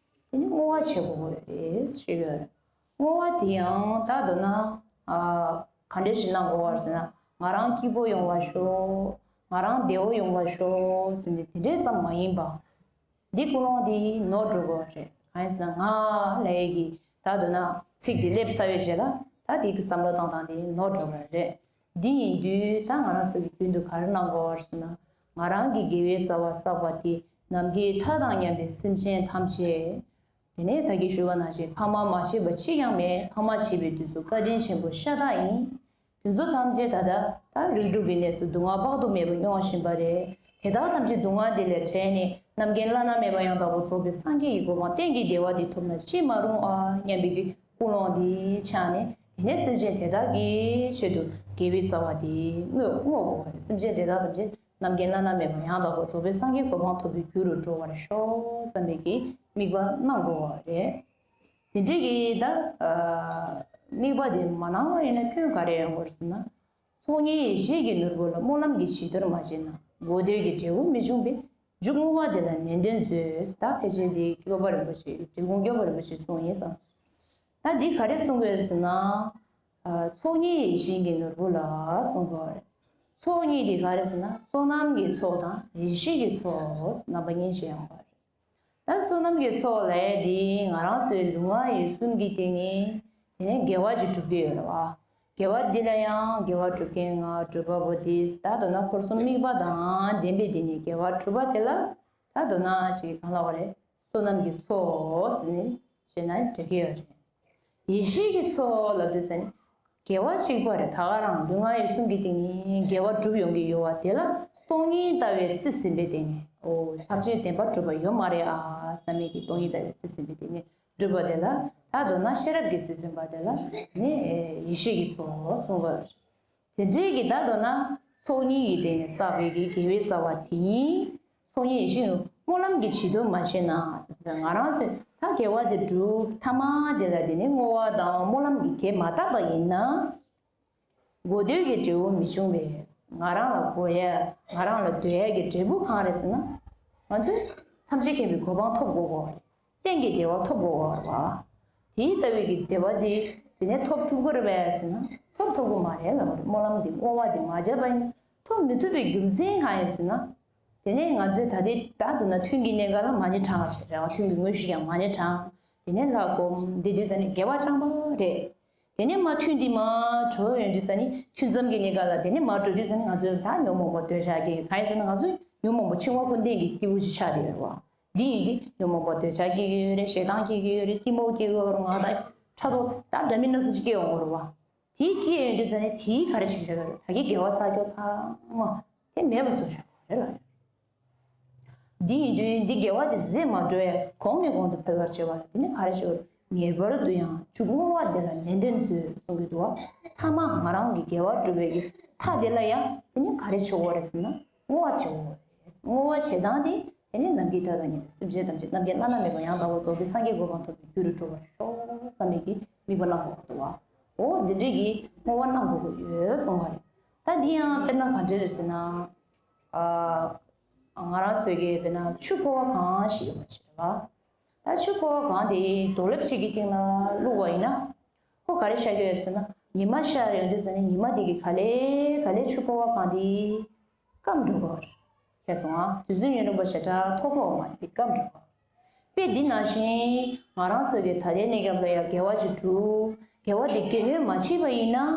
དེ་ནི་བསྔོ་བ་བྱེད་དགོས་རེད་ཞུས་ཡོད་རེད། བསྔོ་བ་དེ་ཡང་ད་མདོར་ན་ཨ་ག་འདྲ་ཞིག་གནང་དགོས་རེད་ཟེར་ན། ང་རང་སྐྱིད་པོ་ཡོང་བ་ཤོག་ང་རང་བདེ་བོ་ཡོང་བ་ཤོག་ཟེར་ནས་དེ་འདྲས་ཙམ་མ་ཡིན་པ། འདི་ཀུན་སློང་འདི་ནོར་འགྲོ་གི་རེད། གང་ཡིན་ཟེར་ན་ང་ལབ་ཡས་ཀྱི་ད་མདོར་ན་ཚིག་འདི་སླེབས་ཚར་བའི་རྗེས་ལ་ད་འདི་གི་བསམ་བློ་བཏང་སྟངས་འདི་ནོར་འགྲོ་གི་རེད། འདི་ཡིན་དུས་ད་ང་རང་ཚོ་གི་རྒྱུན་དུ་ག་རེ་གནང་དགོས་རེད་ཟེར་ན། ང་རང་གི་དགེ་བའི་རྩ་བ་བསགས་པ་དེ་ ནམ་མཁའི་མཐའ་དང་མཉམ་པའི་སེམས་ཅན་ཐམས་ཅད། དེ་ནས་ད་གིན་ཞུས་པ་ནང་བཞིན་ཕ་མ་མ་བྱས་པ་གཅིག་ཀྱང་མེད། ཕ་མ་བྱས་པའི་དུས་སུ་བཀའ་དྲིན་ཆེན་པོ་ཤ་སྟག་ཡིན། དེ་ཚོ་ཐམས་ཅད་ད་ལྟ་ད་རིགས་དྲུག་གི་གནས་སུ་སྡུག་བསྔལ་དཔག་ཏུ་མེད་པ་མྱོང་བཞིན་པ་རེད། དེ་དག་ཐམས་ཅད་སྡུག་བསྔལ་འདི་ལས་བྲལ་ནས་རྣམ་མཁྱེན་བླ་ན་མེད་པ་ཡང་དག་པར་རྫོགས་པའི་སངས་རྒྱས་ཀྱི་གོ་འཕང་གཏན་གྱི་བདེ་བ་འདི་ཐོབ་ན་ཅི་མ་རུང་ཨ་སྙམ་པའི་གི་ཀུན་སློང་འདི་འཆང་ནས། དེ་ནས་སེམས་ཅན་དེ་དག་གི་ཆེད་དུ་དགེ་བའི་རྩ་བ་འདི་བསྔོ་བསྔོ་དགོས་པ་རེད། སེམས་ཅན་དེ་དག་ཐམས་ཅད་རྣམ་མཁྱེན་བླ་ན་མེད་པ་ཡང་དག་པར་རྫོགས་པའི་སངས་རྒྱས་གོ་འཕང་ཐོབ་པའི་རྒྱུ་རུ་འགྲོ་བར་ཤོག་བསམ་པའི་གི་དམིགས་པ་གནང་དགོས་པ་རེད། དེ་འདྲའི་གི་ད་ཨ་དམིགས་པ་དེ་མ་གནང་བ་ཡིན་ན་སྐྱོན་ག་རེ་ཡོང་དགོས་ཟེར་ན། ཚོགས་གཉིས་ཡེ་ཤེས་ཀྱི་ནོར་བུ་ལ། སྨོན་ལམ་གྱི་བྱི་དོར་མ་བྱས་ན། གོ་ཐོས་ཀྱི་འབྲས་བུ་མི་འབྱུང་བས། མཇུག་བསྔོ་བ་དེ་ལ་ནན་ཏན་མཛོད། ད་ཕལ་ཆེར་འདི་སྐྱོབ་པ་རིན་པོ་ཆེ་འབྲི་གུང་སྐྱོབ་པ་རིན་པོ་ཆེ་གསུངས་ཡིན་བསམ། ད་འདི་ག་རེ་གསུང་གི་ཡོད་ཟེར་ན། ཨ་ཚོགས་གཉིས་ཡེ་ཤེས་ཀྱི་ནོར་བུ་ལ་གསུང་གི་ཡོད་རེད། ཚོགས་གཉིས་འདི་ག་རེ་ཟེར་ན་བསོད་ནམས་ཀྱི་ཚོགས་དང་ཡེ་ཤེས་ཀྱི་ཚོགས་རྣམ་པ་གཉིས་ཤིག་ཡོང་གི་ཡོད་རེད། ད་བསོད་ནམས་ཀྱི་ཚོགས་ལས་འདི་ང་རང་ཚོའི་ལུས་ངག་ཡིད་གསུམ་གྱི་སྟེང་ནས་དེ་ནས་དགེ་བ་ཅིག་སྒྲུབ་ཀྱི་ཡོད་རེད་བ། དགེ་བ་འདི་ལ་ཡང་དགེ་བ་སྒྲུབ་མཁན་ལྔ་སྒྲུབ་པ་པོ་ཏི་ད་མདོར་ན་འཁོར་གསུམ་དམིགས་པ་དང་ལྡན་པའི་དེ་ནས་དགེ་བ་སྒྲུབ་པ་དེ་ལ་ད་མདོར་ན་ཅིག་གང་ལབ་དགོས་རེད། བསོད་ནམས་ཀྱི་ཚོགས་ཟེར་ནས་བཤད་ན་འགྲིག་གི་ཡོད་རེད། ཡེ་ཤེས་ཀྱི་ཚོགས་ལབ་དུས་ཙ་ནི། དགེ་བ་གཅིག་པ་རེད། ད་ག་རང་ལུས་ངག་ཡིད་གསུམ་གྱི་སྟེང་ནས་དགེ་བ་སྒྲུབ་ཡོང་གི་ཡོད་པ་དེ་ལ་སྟོང་ཉིད་ལྟ་བའི་རྩིས་ཟིན་པའི་སྟེང་ནས། འོ་ཐམས་ཅད་བདེན་པར་གྲུབ་པ་ཡོད་མ་རེད་ཨ་བསམ་མེད་ཀྱི་སྟོང་ཉིད་ལྟ་བའི་རྩིས་ཟིན་པའི་སྟེང་ནས་སྒྲུབ་པ་དེ་ལ་ད་མདོར་ན་ཤེས་རབ་ཀྱི་རྩིས་ཟིན་པ་དེ་ལ་ནི་ཡེ་ཤེས་ཀྱི་ཚོགས་གསུངས་པ་རེད། དེ་འདྲའི་གི་ད་མདོར་ན་ཚོགས་གཉིས་ཀྱི་སྟེང་ནས་བསགས་པའི་གི་དགེ་བའི་རྩ་བ་དེ་ཉིད། ཚོགས་གཉིས་ཡེ་ཤེས་ནི་སྨོན་ལམ་གྱི་བྱི་དོར་མ་བྱས་ན། ང་རང་ཚོས་ད་དགེ་བ་དེ་སྒྲུབ་ཐ་མ་དེ་ལ་དེ་ནི་བསྔོ་བ་དང་སྨོན་ལམ་གྱི་དེ་མ་བཏབ་པ་ཡིན་ན། གོ་ཐོས་ཀྱི་འབྲས་བུ་མི་འབྱུང་བས། ང་རང་ལ་དགོས་ཡ་ང་རང་ལ་འདོད་ཡ་གི་འབྲས་བུ་གང་རེད་ཟེར་ན། ང་ཚོས་ཐམས་ཅད་མཁྱེན་པའི་གོ་འཕང་ཐོབ་དགོས་གོ། གཏན་གྱི་བདེ་བ་ཐོབ་དགོས་པ་རེད་བ། དེའི་ལྟ་བའི་གི་བདེ་བ་དེ་དེ་ནས་ཐོབ་ཐུབ་ཀྱི་རེད་པས་ཟེར་ན་ཐོབ་ཐུབ་ཀྱི་མ་རེད་ལབ་པ་རེད། སྨོན་ལམ་འདི་བསྔོ་བ་འདི་མ་བྱས་པ་ཡིན་ན་ཐོབ་མི་ཐུབ་པའི་རྒྱུ་མཚན་གང་ཡིན་ཟེར་ན། དེ་ནས་ང་ཚོས་ད་ལྟའི་ད་དུ་ན་ཐུན་གྱི་གནས་སྐབས་ལ་མ་ཎི་བགྲང་བྱས་རེད་བ། ཐུན་གྱི་དངོས་གཞི་ཀྱང་མ་ཎི་བགྲང་། དེ་ནས་ལྷ་སྒོམ་འདི་དུས་ཙ་ནས་དགེ་བ་བགྲང་པ་རེད། དེ་ནས་མ་ཐུན་འདི་མ་གྲོལ་ཡོང་དུས་ཙ་ནི་ཐུན་མཚམས་ཀྱི་གནས་སྐབས་ལ་དེ་ནས་མ་གྲོལ་དུས་ཙ་ནི་ང་ཚོས་ད་ཉོན་མོངས་པ་འདོད་ཆགས་ཀྱི་གང་ཡིན་ཟེར་ན་ང་ཚོས་ཉོན་མོངས་པ་འཆིང་བ་ཀུན་ལྡན་གྱི་སྐྱེས་བུ་ཅིག་ཆགས་བསྡད་ཡོད་རེད་བ། འདི་ཡིན་གྱི་ཉོན་མོངས་པ་འདོད་ཆགས་སྐྱེ་གི་ཡོད་རེད། ཞེ་སྡང་སྐྱེ་གི་ཡོད་རེད། གཏི་མུག་སྐྱེ་གི་ཡོད་རེད། ང་ད་ཕྲག་དོག་ད་འདྲ་མིན་སྣ་ཚོགས་ཅིག་སྐྱེ་ཡོང་གི་རེད་བ། དེའི་སྐྱེ་ཡོང་དུས་ཙ་ནི་དེའི་ག་རེ་བྱེད་ཀྱི་ཡོད་རེད། ད་གི་དགེ་བ་བསགས་རྒྱུ་ཚང་མ་དེ་མེད་པ་བཟོ་བཞག་པ་རེད་ལ། འདི་ཡིན་དུས་འདི་དགེ་བ་དེ་ཟད་མ་འགྲོ་བས་གོང་ནས་གོང་དུ་འཕེལ་བར་བྱེད་པ་ལ་དེ་ནི་ག་རེ་ཞུ། ངེས་པར་དུ་ཡང་མཇུག་བསྔོ་བ་དེ་ལ་ནན་ཏན་མཛོད་གསུང་གི་འདུག་བ། ཐ་མ་ང་རང་གི་དགེ་བ་སྒྲུབ་པའི་གི་མཐའ་དེ་ལ་ཡང་དེ་ནི་ག་རེ་བྱེད་དགོས་རེད་ཟེར་ན་བསྔོ་བ་བྱེད་དགོས་རེད། བསྔོ་བ་བྱེད་སྟངས་དེ་དེ་ནི་ནམ་མཁའི་མཐའ་དང་མཉམ་པའི་སེམས་ཅན་ཐམས་ཅད་རྣམ་མཁྱེན་བླ་ན་མེད་པ་ཡང་དག་པར་རྫོགས་པའི་སངས་རྒྱས་གོ་འཕང་ཐོབ་པའི་རྒྱུ་རུ་འགྲོ་བར་ཤོག་བསམ་པའི་གི་དམིགས་པ་བླང་དགོས་པ་འདུག་བ། འོ་འདི་འདྲའི་གི་བསྔོ་བ་གནང་དགོས་ཀྱི་ཡོད་གསུང་བ་རེད། ད་འདི་ཡང་དཔེར་ན་ག་འདྲ་རེད་ཟེར་ན། ཨ། ང་རང་ཚོའི་གི་དཔེར་ན་ཆུ་ཕོར་བ་གང་ཞིག་ཡོད་པ་ཅིག་རེད་བ། ད་ཆུ་ཕོར་བ་གང་དེ་རྡོ་ལེབ་ཅིག་གི་སྟེང་ལ་བླུགས་པ་ཡིན་ན། ཁོ་ག་རེ་ཤར་གྱི་ཡོད་ཟེར་ན་ཉི་མ་ཤར་ཡོང་དུས་ཟེར་ནས་ཉི་མ་དེ་གི་ག་ལེ་ག་ལེ་ཆུ་ཕོར་བ་གང་དེ་སྐམ་འགྲོ་གི་རེད། ཤེས་སོང་ཨ། དུས་ཚོད་ཡུན་རིང་པོ་ཞེ་དྲག་ཐོགས་ཀྱི་ཡོད་མ་རེད། དེ་སྐམ་འགྲོ་གི་རེད། དཔེ་འདི་ནང་བཞིན་ང་རང་ཚོ་གི་ད་ལྟའི་གནས་སྐབས་ལ་ཡང་དགེ་བ་ཞིག་སྒྲུབ། དགེ་བ་འདི་དགེ་འདུན་མ་བྱས་པ་ཡིན་ན།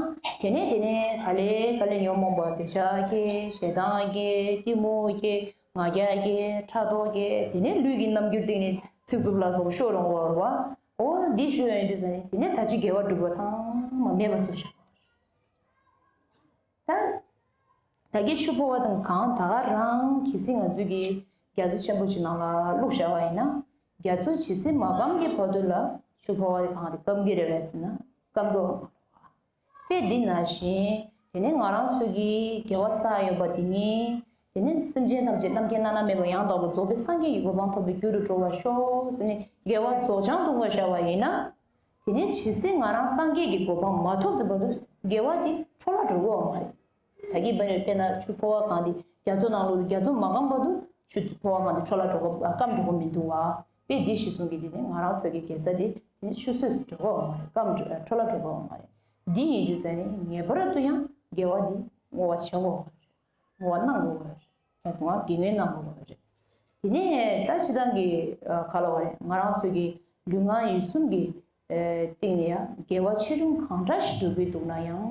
དེ་ནས་དེ་ནས་ག་ལེ་ག་ལེ་ཉོན་མོངས་པ་འདོད་ཆགས་སྐྱེ། ཞེ་སྡང་སྐྱེ། གཏི་མུག་སྐྱེ། ང་རྒྱལ་སྐྱེ། ཕྲག་དོག་སྐྱེ། དེ་ནས་ལུས་ཀྱི་རྣམ་འགྱུར་སྟེང་ནས་ཚིག་རྩུབ་ལ་སོགས་ཤོར་འོང་བ་རེད་བ། འོ་འདི་ཤོར་ཡོང་དུས་ཙ་ནས་དེ་ནས་ད་ཅི་དགེ་བ་སྒྲུབ་པ་ཚང་མ་མེད་པ་བཟོ་བཞག་པ་རེད། ད། ད་གིན་ཆུ་ཕོར་བ་དང་གང་ད་ག་རང་གལ་སྲིད་ང་ཚོས་ཀྱི་རྒྱ་མཚོ་ཆེན་པོ་ཅིག་ནང་ལ་བླུགས་བཞག་པ་ཡིན་ན། རྒྱ་མཚོ་ཇི་སྲིད་མ་སྐམ་གྱི་བར་དུ་ལ་ཆུ་ཕོར་བ་དེ་གང་དེ་སྐམ་གྱི་རེད་པས་ཟེར་ན་སྐམ་གྱི་ཡོད་མ་རེད་བ། དཔེ་འདི་ནང་བཞིན་དེ་ནས་ང་རང་ཚོས་ཀྱི་དགེ་བ་བསགས་ཡོད་པ་དེ་ཉིད་དེ་ནས་སེམས་ཅན་ཐམས་ཅད་རྣམ་མཁྱེན་བླ་ན་མེད་པ་ཡང་དག་པར་རྫོགས་པའི་སངས་རྒྱས་ཀྱི་གོ་འཕང་ཐོབ་པའི་རྒྱུ་རུ་འགྲོ་བར་ཤོག་ཟེར་ནས་དགེ་བ་རྫོགས་བྱང་དུ་བསྔོས་བཞག་པ་ཡིན་ན། དེ་ནས་ཇི་སྲིད་ང་རང་སངས་རྒྱས་ཀྱི་གོ་འཕང་མ་ཐོབ་ཀྱི་བར་དུ་དགེ་བ་དེ་འཕྲོ་བརླག་འགྲོ་གི་ཡོད་མ་རེད། ད་གིན་དཔེར་ན་དཔེར་ན་ཆུ་ཕོར་བ་གང་དེ་རྒྱ་མཚོ་ནང་ལོགས་རྒྱ་མཚོ་མ་སྐམ་བར་དུ་ཆུ་ཕོར་བ་གང་དེ་འཕྲོ་བརླག་འགྲོ་གི་སྐམ་འགྲོ་གི་མི་འདུག་བ། དཔེ་འདི་གཞི་བཟུང་གི་དེ་ནས་ང་རང་ཚོ་གི་དགེ་རྩ་དེ་དེ་ནས་ཆུད་ཟོས་སུ་འགྲོ་གི་ཡོད་མ་རེད། སྐམ་འགྲོ་འཕྲོ་བརླག་འགྲོ་གི་ཡོད་མ་རེད། འདི་ཡིན་དུས་ཙ་ནས་ངེས་པར་དུ་ཡང་དགེ་བ་འདི་བསྔོ་བ་བྱེད་དགོས་པ་རེད། བསྔོ་བ་གནང་དགོས་པ་རེད། ཁྱེད་ཚོ་ང་དགེ་བསྔོ་གནང་དགོས་པ་རེད། དེ་ནས་ད་སྤྱིར་བཏང་གི་ཨ་ག་ལབ་དགོས་རེད། ང་རང་ཚོ་གི་ལུས་ངག་ཡིད་གསུམ་གྱི་ཨ་སྟེང་ནས་ཡང་དགེ་བ་ཆེ་ཆུང་གང་འདྲ་ཞིག་སྒྲུབ་ཀྱི་འདུག་ན་ཡང་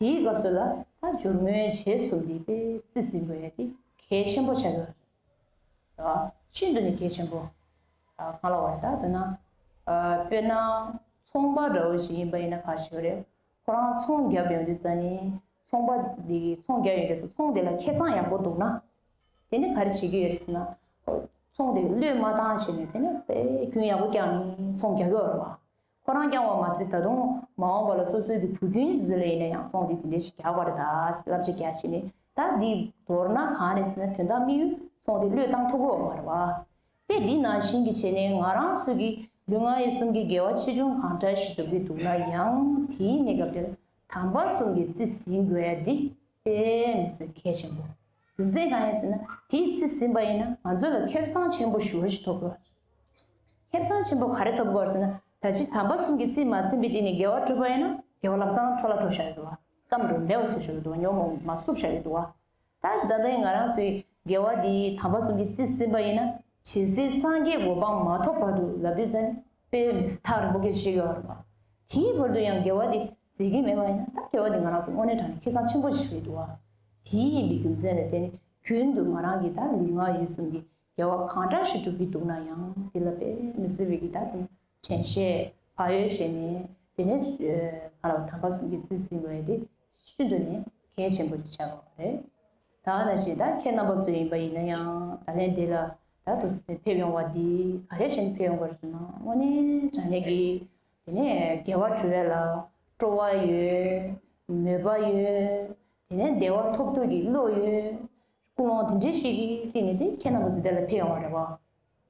དེའི་སྐབས་སུ་ལ་ད་སྦྱོར་དངོས་རྗེས་གསུམ་འདི་དཔེ་རྩིས་ཟིན་དགོས་ཡ་དེ་གལ་ཆེན་པོ་ཆགས་ཡོད་རེད། ཤིན་ཏུ་ནས་གལ་ཆེན་པོ། ཨ་གང་ལ་བ་རེད་ད་དེ་ན། ཨ་དཔེར་ན་ཚོང་པ་འདྲ་བོ་ཞིག་ཡིན་པ་ཡིན་ན་ག་ཞིག་རེད། ཁོ་རང་ཚོང་རྒྱབ་ཡོང་དུས་ཙ་ནས་ཚོང་པ་འདི་ཚོང་རྒྱབ་ཡོང་དུས་ཚོང་དེ་ལ་ཁེ་བཟང་ཡག་པོ་འདུག་ན། དེ་ནི་ག་རེ་བྱེད་ཀྱི་ཡོད་རེད་ཟེར་ན། ཚོང་དེ་བློས་མ་བཏང་བྱས་ནས་དེ་ནི་དཔེ་རྒྱུན་ཡག་པོ་བསྐྱངས་ནས་ཚོང་རྒྱག་གི་ཡོད་རེད་བ། ཁོ་རང་རྐྱང་བ་མ་ཟད་ད་དུང་མ་འོངས་པ་ལ་སོ་སོའི་གི་བུ་རྒྱུད་ཚོ་ལ་ཡིན་ན་ཡང་ཚོང་དེ་དེ་འདྲ་ཞིག་རྒྱག་པ་རེད་ད་ཟེར་བསླབ་བྱ་རྒྱག་བྱས་ནས་ད་འདི་མདོར་ན་གང་རེད་ཟེར་ན་དོན་དག་དམིགས་ཡུལ་ཚོང་དེ་བློས་བཏང་ཐུབ་ཀྱི་ཡོད་མ་རེད་བ། དཔེ་འདི་ནང་བཞིན་གྱི་བྱས་ནས་ང་རང་ཚོའི་གི་ལུས་ངག་ཡིད་གསུམ་གྱི་དགེ་བ་ཆེ་ཆུང་གང་འདྲ་ཞིག་སྒྲུབ་ཀྱི་འདུག་ན་ཡང་དེའི་གནས་སྐབས་དེར་དམ་པ་གསུམ་གྱི་རྩིས་ཟིན་དགོས་ཡ་འདི་དཔེ་མི་སྲིད་གལ་ཆེན་པོ། རྒྱུ་མཚན་གང་ཡིན་ཟེར་ན་དེའི་རྩིས་ཟིན་པ་ཡིན་ན་ང་ཚོ་ལ་ཁེ་བཟང་ཆེན་པོ་ཞེ་པོ་ཞིག་ཐོབ་དགོས། ཁེ་བཟང་ཆེན་པོ་ག་རེ་ཐོབ་དགོས་ཟེར་ན་ད་ཅི་དམ་པ་གསུམ་གྱི་རྩིས་མ་ཟིན་པའི་སྟེང་ནས་དགེ་བ་བསྒྲུབས་པ་ཡིན་ན་དགེ་བ་ལམ་སང་འཕྲོ་བརླག་འགྲོ་བཞག་ཡོད་དོ། སྐམ་འགྲོ་མེད་པ་བཟོས་བཞག་ཡོད་དོ། ཉོན་མོངས་མ་བསུབས་བཞག་ཡོད་དོ། ད་ད་ལྟ་ང་རང་ཚོའི་དགེ་བ་འདི་དམ་པ་གསུམ་གྱི་རྩིས་ཟིན་པ་ཡིན་ན་ཇི་སྲིད་སངས་རྒྱས་གོ་འཕང་མ་ཐོབ་བར་དུ་ལབ་དུས་ཙང་དཔེ་མི་སྲིད་ཐག་རིང་པོ་སྐད་ཆ་བཤད་ཀྱི་ཡོད་རེད་པ། དེའི་བར་དུ་ཡང་དགེ་བ་འདི་མཛད་ཀྱི་མེད་པ་ཡིན་ན་ད་དགེ་བ་འདི་ང་རང་ཚོ་དངོས་གནས་དྲང་གནས་ཁེ་བཟང་ཆེན་པོ་ཞིག་རེད་འདུག་བ། དེ་ཡིན་པའི་རྒྱུ་མཚན་ལ་བརྟེན་ནས་རྒྱུན་དུ་ང་རང་གིས་ད་ལུས་ངག་ཡིད་གསུམ་གྱི་དགེ་བ་གང་འདྲ་ཞིག་སྒྲུབ་ཀྱི་འདུག་ན་ཡང་དེ་ལ་དཔེ་མི་སྲིད་པའི་གི་ད་དེ་དྲན་ཤེས་བག་ཡོད་བྱས་ནས་དེ་ནས་ཨ་ང་རང་དམ་པ་གསུམ་གྱི་རྩིས་ཟིན་དགོས་ཡ་དེ་ཤིན་ཏུ་ནས་གལ་ཆེན་པོ་ཞིག་ཆགས་པ་རེད། ད་ནང་བཞིན་ད་ཁྱེད་རྣམ་པ་ཚོ་ཡིན་པ་ཡིན་ན་ཡང་ད་ལན་འདི་ལ་ད་དུ་ཕེབས་ཡོང་བ་འདི་ག་རེ་བྱས་ནས་ཕེབས་ཡོང་བ་རེད་ཟེར་ན་དངོས་གནས་དྲང་གནས་ཀྱི་དེ་ནས་དགེ་བ་སྒྲུབ་ཡ་ལ་སྤྲོ་བ་ཡོད། མོས་པ་ཡོད། དེ་ནས་བདེ་བ་ཐོབ་འདོད་ཀྱི་བློ་ཡོད། ཀུན་སློང་དེ་འདྲ་ཞིག་གི་སྟེང་ནས་དེ་ཁྱེད་རྣམ་པ་ཚོ་འདི་ལ་ཕེབས་ཡོང་བ་རེད་བ།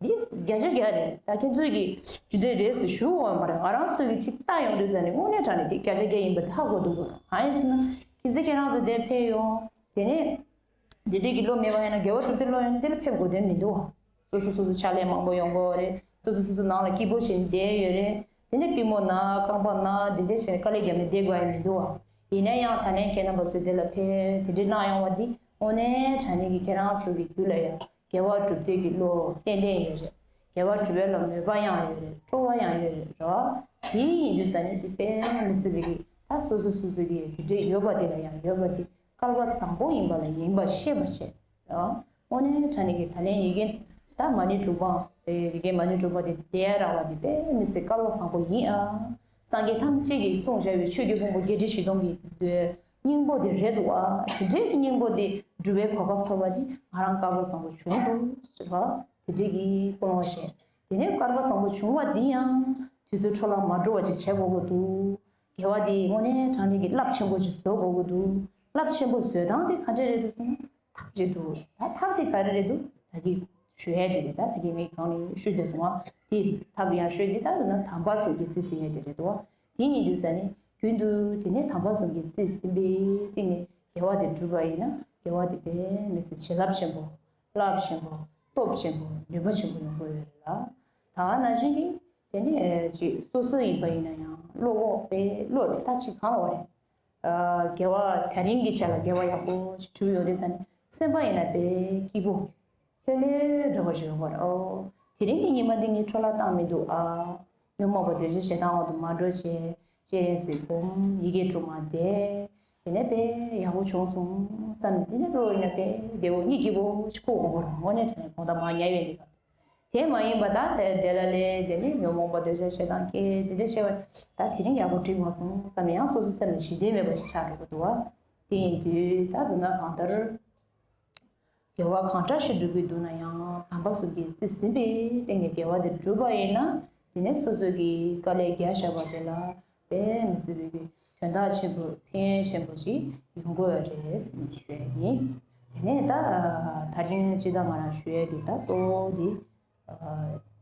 འདི་བརྒྱ་ཆ་བརྒྱ་རེད། ད་ཁྱེད་ཚོས་ཀྱིས་ཇི་འདྲ་རེད་ཟེར་ཞུ་འོས་མ་རེད། ང་རང་ཚོས་ཀྱིས་ཅིག་ལྟ་ཡོང་དུས་ཙང་ནས་དངོས་གནས་དྲང་གནས་དེ་བརྒྱ་ཆ་བརྒྱ་ཡིན་པ་དེ་ཧ་གོ་འདུག་ག་གང་ཡིན་ཟེར་ན་གལ་སྲིད་ཁྱེད་རང་ཚོ་འདིར་ཕེབས་ཡོང་དེ་ནས་འདི་འདྲས་ཀྱི་བློ་མེད་པ་ཡིན་ན་དགེ་བ་སྒྲུབ་སྟེ་བློ་ཡོད་ན་འདི་ལ་ཕེབས་དགོས་དོན་མི་འདུག་བ། སོ་སོ་སོ་སོ་ཕྱག་ལས་མང་པོ་ཡོང་གི་ཡོད་རེད། སོ་སོ་སོ་སོ་ནང་ལ་སྐྱིད་པོ་བྱས་ནས་བསྡད་ཡོད་རེད། དེ་ནས་པུས་མོ་ན་རྐང་པ་ན་འདི་འདྲས་བྱས་ནས་དཀའ་ལས་བརྒྱབ་ནས་བསྡད་དགོས་ཡ་མི་འདུག་བ། ཡིན་ན་ཡང་ད་ལན་ཁྱེད་རྣམ་པ་ཚོས་འདི་ལ་ཕེབས་དེ་འདྲས་གནང་ཡོང་བ་འདི་དངོས་གནས་དྲང་གནས་ཀྱི་ཁྱེད་རང་ཚོ་གི་རྒྱུད་ལ་ཡང་དགེ་བ་སྒྲུབ་འདོད་ཀྱི་བློ་ཏན་ཏན་ཡོད་རེད། དགེ་བ་སྒྲུབ་པའི་ལ་མོས་པ་ཡང་ཡོད་རེད། སྤྲོ་བ་ཡང་ཡོད་རེད་རོ། དེ་ཡིན་དུས་ཙང་ནས་འདི་དཔེ་མི་སྲིད་པའི་གི་ད་སོ་སོ་སོ་སོ་གི་དེ་འདྲས་ཡོད་པ་དེ་ལ་ཡང་ཡོད་པ་དེ་སྐལ་བ་བཟང་པོ་ཡིན་པ་ལ་ཡིན་པ་ཤེས་པ་བྱེད་རོ། དངོས་གནས་དྲང་གནས་ཀྱི་ད་ལན་ཡི་གེ་ད་མ་ཎི་དྲུག་པའམ་ཡི་གེ་མ་ཎི་དྲུག་པ་དེ་བཟླས་རག་པ་དེ་དཔེ་མི་སྲིད་སྐལ་བ་བཟང་པོ་ཡིན་ཨ། སངས་རྒྱས་ཐམས་ཅད་ཀྱིས་གསུངས་བཞག་པའི་ཆོས་ཀྱི་ཕུང་པོ་བརྒྱད་ཁྲི་བཞི་སྟོང་གི་སྙིང་པོ་དེ་རེད་འདུག་ཨ། དེ་འདྲའི་གི་སྙིང་པོ་དེ་སྒྲུབ་པའི་གོ་སྐབས་ཐོབ་པ་དེ་ང་རང་སྐལ་བ་བཟང་པོ་བྱུང་འདུག་ཟེར་བ་དེ་འདྲའི་གི་ཀུན་སློང་བཤད། དེ་ནས་སྐལ་བ་བཟང་པོ་བྱུང་བ་འདི་ཡང་དུས་ཚོད་འཕྲོ་བརླག་མ་འགྲོ་བ་ཅིག་བྱེད་དགོས་ཀྱི་འདུག་དགེ་བ་འདི་དངོས་གནས་དྲང་གནས་ཀྱི་རླབས་ཆེན་པོ་ཞིག་བཟོ་དགོས་ཀྱི་འདུག་རླབས་ཆེན་པོ་བཟོ་སྟངས་དེ་ག་འདྲ་རེད་འདུག་ཟེར་ན་ཐབས་ཅིག་འདུག་ད་ཐབས་དེ་ག་རེ་རེད་འདུག་ད་གི་ཞུ་ཡས་དེ་རེད། ད་ད་གི་ངས་གང་ནས་ཞུས་བསྡད་སོང་བ་དེ་ཐབས་ཡག་ཤོས་དེ་ད་ལྟ་ན་དམ་པ་གསུམ་གྱི་རྩིས་ཟིན་ཡས་དེ་རེད་འདུག་དེ་ཡིན་དུས་ཙང་ནས་རྒྱུན་དུ་དེ་ནས་དམ་པ་གསུམ་གྱི་རྩིས་ཟིན་པའི་སྟེང་ནས་དགེ་བ་དེ་བསྒྲུབས་པ་ཡིན་ན་དགེ་བ་དེ་དཔེ་མི་སྲིད་བྱིན་རླབས་ཆེན་པོ། རླབས་ཆེན་པོ། སྟོབས་ཆེན་པོ། ནུས་པ་ཆེན་པོ་ཡོང་གི་ཡོད་རེད་ལ། ད་ག་ནང་བཞིན་གྱི་དེ་ནས་ཅིག་སོ་སོ་ཡིན་པ་ཡིན་ན་ཡང་བློ་ཁོག་དཔེ་བློ་དེ་ཐག་ཅིག་གང་བ་རེད། ཨ་དགེ་བ་དེ་རིང་གི་ཆ་ལ་དགེ་བ་ཡག་པོ་ཞིག་བསྒྲུབས་ཡོང་དུས་ཙང་ནས་སེམས་པ་ཡིན་ན་དཔེ་སྐྱིད་པོ། ལྷོད་ལྷོད་འདྲ་བོ་ཞིག་ཡོང་གི་རེད། ཨོ་དེ་རིང་གི་ཉི་མ་འདི་ངས་འཕྲོ་བརླག་བཏང་མི་འདུག་ཨ། ཉོན་མོངས་པ་འདོད་ཆགས་ཞེ་སྡང་དབང་དུ་མ་འགྲོ་བྱས་སྤྱན་རས་གཟིགས་སྒོམ་ཡི་གེ་དྲུག་མ་བཟླས། དེ་ནས་དཔེ་ཡག་པོ་བྱུང་སོང་བསམ་ནས་དེ་ནས་བློ་ཡིན་ན་དཔེ་བདེ་བོ་གཉིད་སྐྱིད་པོ་ཞིག་ཁུག་འོང་གི་རེད། དངོས་གནས་དྲང་གནས་དགོང་དག་མར་ཉལ་བའི་འདི་ག་དེ་མ་ཡིན་པ་ད་དེ་དེ་ལ་ལས་དེ་ནས་ཉོན་མོངས་པ་འདོད་ཆགས་ཞེ་སྡང་སྐྱེ་དེ་འདྲ་བྱས་པ་ད་དེ་རིང་ཡག་པོ་འགྲིག་མ་སོང་བསམ་ནས་ཡང་སོ་སོའི་སེམས་ལ་ཞི་བདེ་མེད་པ་ཞིག་ཆགས་འགྲོ་གི་འདུག་བ། དེ་ཡིན་དུས་ད་དུང་ན་གང་ལྟར། དགེ་བ་གང་འདྲ་ཞིག་སྒྲུབ་ཀྱི་འདུག་ན་ཡང་དམ་པ་གསུམ་གྱི་རྩིས་ཟིན་པའི་སྟེང་ནས་དགེ་བ་དེ་བསྒྲུབས་པ་ཡིན་ན་དེ་ནས་སོ་སོ་གི་དཀའ་ལས་བརྒྱབ་བཞག་པ་དེ་ལ་དཔེ་མི་སྲིད་པའི་གི་དོན་དག་ཆེན་པོ་ཕན་ཡོན་ཆེན་པོ་ཞིག་ཡོང་གི་ཡོད་རེད་ཟེར་ནས་ཞུ་ཡ་ཡིན། དེ་ནས་ད་དེ་རིང་སྤྱི་བཏང་ང་རང་ཞུ་ཡ་གི་ད་གཙོ་བོ་དེ་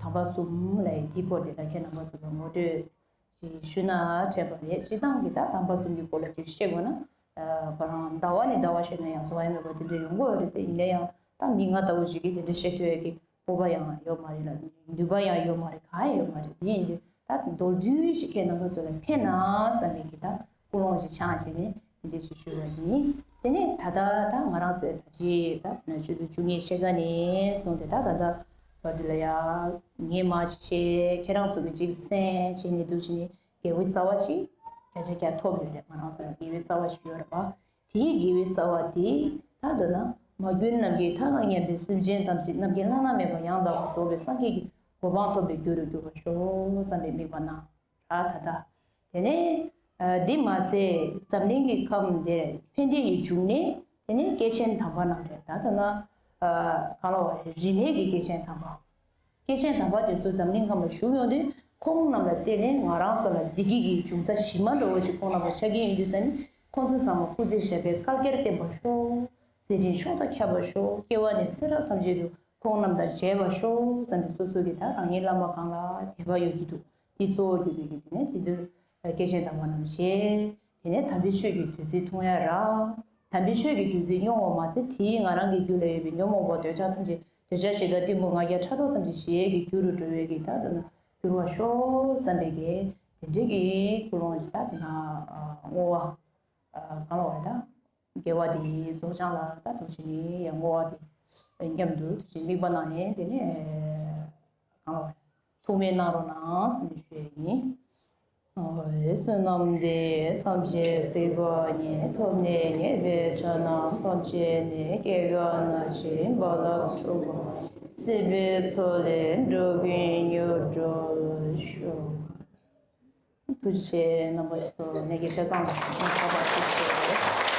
དམ་པ་གསུམ་ལ་ཡི་དེའི་སྐོར་དེ་ལ་ཁྱེད་རྣམ་པ་ཚོ་ལ་ངོ་སྤྲོད། ཞེས་ཞུ་ན་འཕྲད་པ་རེད། སྤྱིར་བཏང་གི་ད་དམ་པ་གསུམ་གྱི་སྐོར་ལ་ཅིག་བཤད་དགོས་ན། ཁོ་རང་ཟླ་བ་ནས་ཟླ་བ་བཤད་ན་ཡང་རྫོགས་ཡ་མེད་པ་དེ་འདྲ་ཡོང་གི་ཡོད་རེད་དེ། ཡིན་ན་ཡང་ད་མི་ང་ལྟ་བུ་ཞིག་གིས་དེ་འདྲ་བཤད་ཐུབ་ཡ་གི་སྤོབས་པ་ཡང་ཡོད་མ་རེད་ལ། ནུས་པ་ཡང་ཡོད་མ་རེད། གང་ཡང་ཡོད་མ་རེད། དེ་ཡིན་དུས་ད་མདོར་བསྡུས་ཤིག་ཁྱེད་རྣམ་པ་ཚོ་ལ་ཕན་ན་བསམ་པའི་གི་ད་ཀུན་སློང་ཞིག་འཆང་བྱས་ནས་དེ་འདྲ་ཞིག་ཞུ་བ་ཡིན། དེ་ནས་ད་ལྟ་ད་ང་རང་ཚོའི་ད་ཅི་ད་ཆུ་ཚོད་བཅུ་གཉིས་ཕྱེད་ཀ་ནས་བཟུང་སྟེ་ད་ད་ལྟ་བར་དུ་ལ་ཡ་ངས་མ་ཅིག་བཤད། ཁྱེད་རང་ཚོ་གི་ཅིག་གསན་བྱས་ནས་འདུག་བྱས་ནས་དགེ་བའི་རྩ་བ་ཞིག་བརྒྱ་ཆ་བརྒྱ་ཐོབ་ཡོད་རེད། ང་རང་ཚོ་ལ་དགེ་བའི་རྩ་བ་ཞིག་ཡོད་རེད་པ། དེའི་དགེ་བའི་རྩ་བ་དེ་ད་འདོད་ན་ མ་གྱུར་ནམ་མཁའི་མཐའ་དང་མཉམ་པའི་སེམས་ཅན་ཐམས་ཅད་རྣམ་མཁྱེན་བླ་ན་མེད་པ་ཡང་དག་པར་རྫོགས་པའི་སངས་རྒྱས་ཀྱི་གོ་འཕང་ཐོབ་པའི་རྒྱུ་རུ་འགྱུར་བར་ཤོག་བསམ་པའི་དམིགས་པ་གནང་ར། ད་ལྟ་དེ་ནས་འདི་མ་ཟད་འཛམ་གླིང་གི་ཁམས་འདིར་ཕན་བདེ་ཡི་འབྱུང་གནས་དེ་ནས་སྐྱེས་ཆེན་དམ་པ་རྣམས་རེད། ད་ལྟ་ན་གང་ལ་བ་རིས་མེད་ཀྱི་སྐྱེས་ཆེན་དམ་པ། སྐྱེས་ཆེན་དམ་པ་དེ་ཚོ་འཛམ་གླིང་ཁམས་ལ་བཞུགས་ཡོང་དུས་ཁོང་རྣམས་ལ་བརྟེན་ནས་ང་རང་ཚོ་ལ་བདེ་སྐྱིད་ཀྱི་འབྱུང་རྩ་གཞི་མ་འདྲ་བོ་ཞིག་ཁོང་རྣམས་ལ་ཆགས་ཀྱི་ཡོང་དུས་ཙ་ནི་ཁོང་ཚོ་ཚང་མ་སྐུ་ཚེ་ཞབས་པད་བསྐལ་བརྒྱར་བརྟན་པར་ཤོག་མཛད་འཕྲིན་མཆོག་དང་ཁྱབ་པར་ཤོག་སྐྱེ་བ་ནས་ཚེ་རབས་ཐམས་ཅད་དུ་ཁོང་རྣམས་དང་མཇལ་བར་ཤོག་བསམ་པའི་སོ་སོ་གི་ད་རང་ཉིད་བླ་མ་གང་ལ་དད་པ་ཡོད་ཀྱི་འདུག་དེ་གཙོ་བོ་གྱུར་པའི་གི་དེ་ནས་དེ་དུས་སྐྱེས་ཆེན་དམ་པ་རྣམས་ཞེས། དེ་ནས་དམ་པའི་ཆོས་ཀྱི་བདུད་རྩི་འཐུང་ཡ་ར། དམ་པའི་ཆོས་ཀྱི་བདུད་རྩི་མྱོང་བ་མ་ཟད་དེས་ང་རང་གི་རྒྱུད་ལ་ཡོད་པའི་ཉོན་མོངས་པ་འདོད་ཆགས་ཐམས་ཅད་འདོད་ཆགས་ཞེ་སྡང་གཏི་མུག་ང་རྒྱལ་ཕྲག་དོག་ཐམས་ཅད་ཞི་ཡས་ཀྱི་རྒྱུ་རུ་འགྲོ་བའི་གི་ད་དུ་ན་འགྱུར་བར་ཤོག་བསམ་པའི་གི་དེ་འདྲའི་གི་ཀུན་སློང་ཞིག་ད་དེ་ན་བསྔོ་བ་གང་ལ་བ་ད་དགེ་བ་དེ་རྫོགས་བྱང་ལ་ད་དུ་ཅི་ནི་ཡང་བསྔོ་བ་དེ་མཉམ་དུ་དུ་ཅི་དམིགས་པ་གནང་ནས་དེ་ནས་གང་ལ་བ། ཐུགས་སྨོན་གནང་རོགས་གནང་ཟེར་ནས་ཞུ་ཡ་ཡིན། བསོད་ནམས་འདི་ཡིས་ཐམས་ཅད་གཟིགས་པ་ཉིད། ཐོབ་ནས་ཉེས་པའི་དགྲ་རྣམས་ཕམ་བྱས་ནས། སྐྱེ་རྒ་ན་འཆིའི་རྦ་རླབས་འཁྲུགས་པ་ཡི། སྲིད་པའི་མཚོ་ལས་འགྲོ་ཀུན་སྙོམས་འགྲོ་ཤོག་ཐུགས་རྗེ་ཆེ། རྣམ་པ་ཚོ་ནས་དགེ་བཤེས་ཚང་ལ་ཐུགས་རྗེ་ཆེ།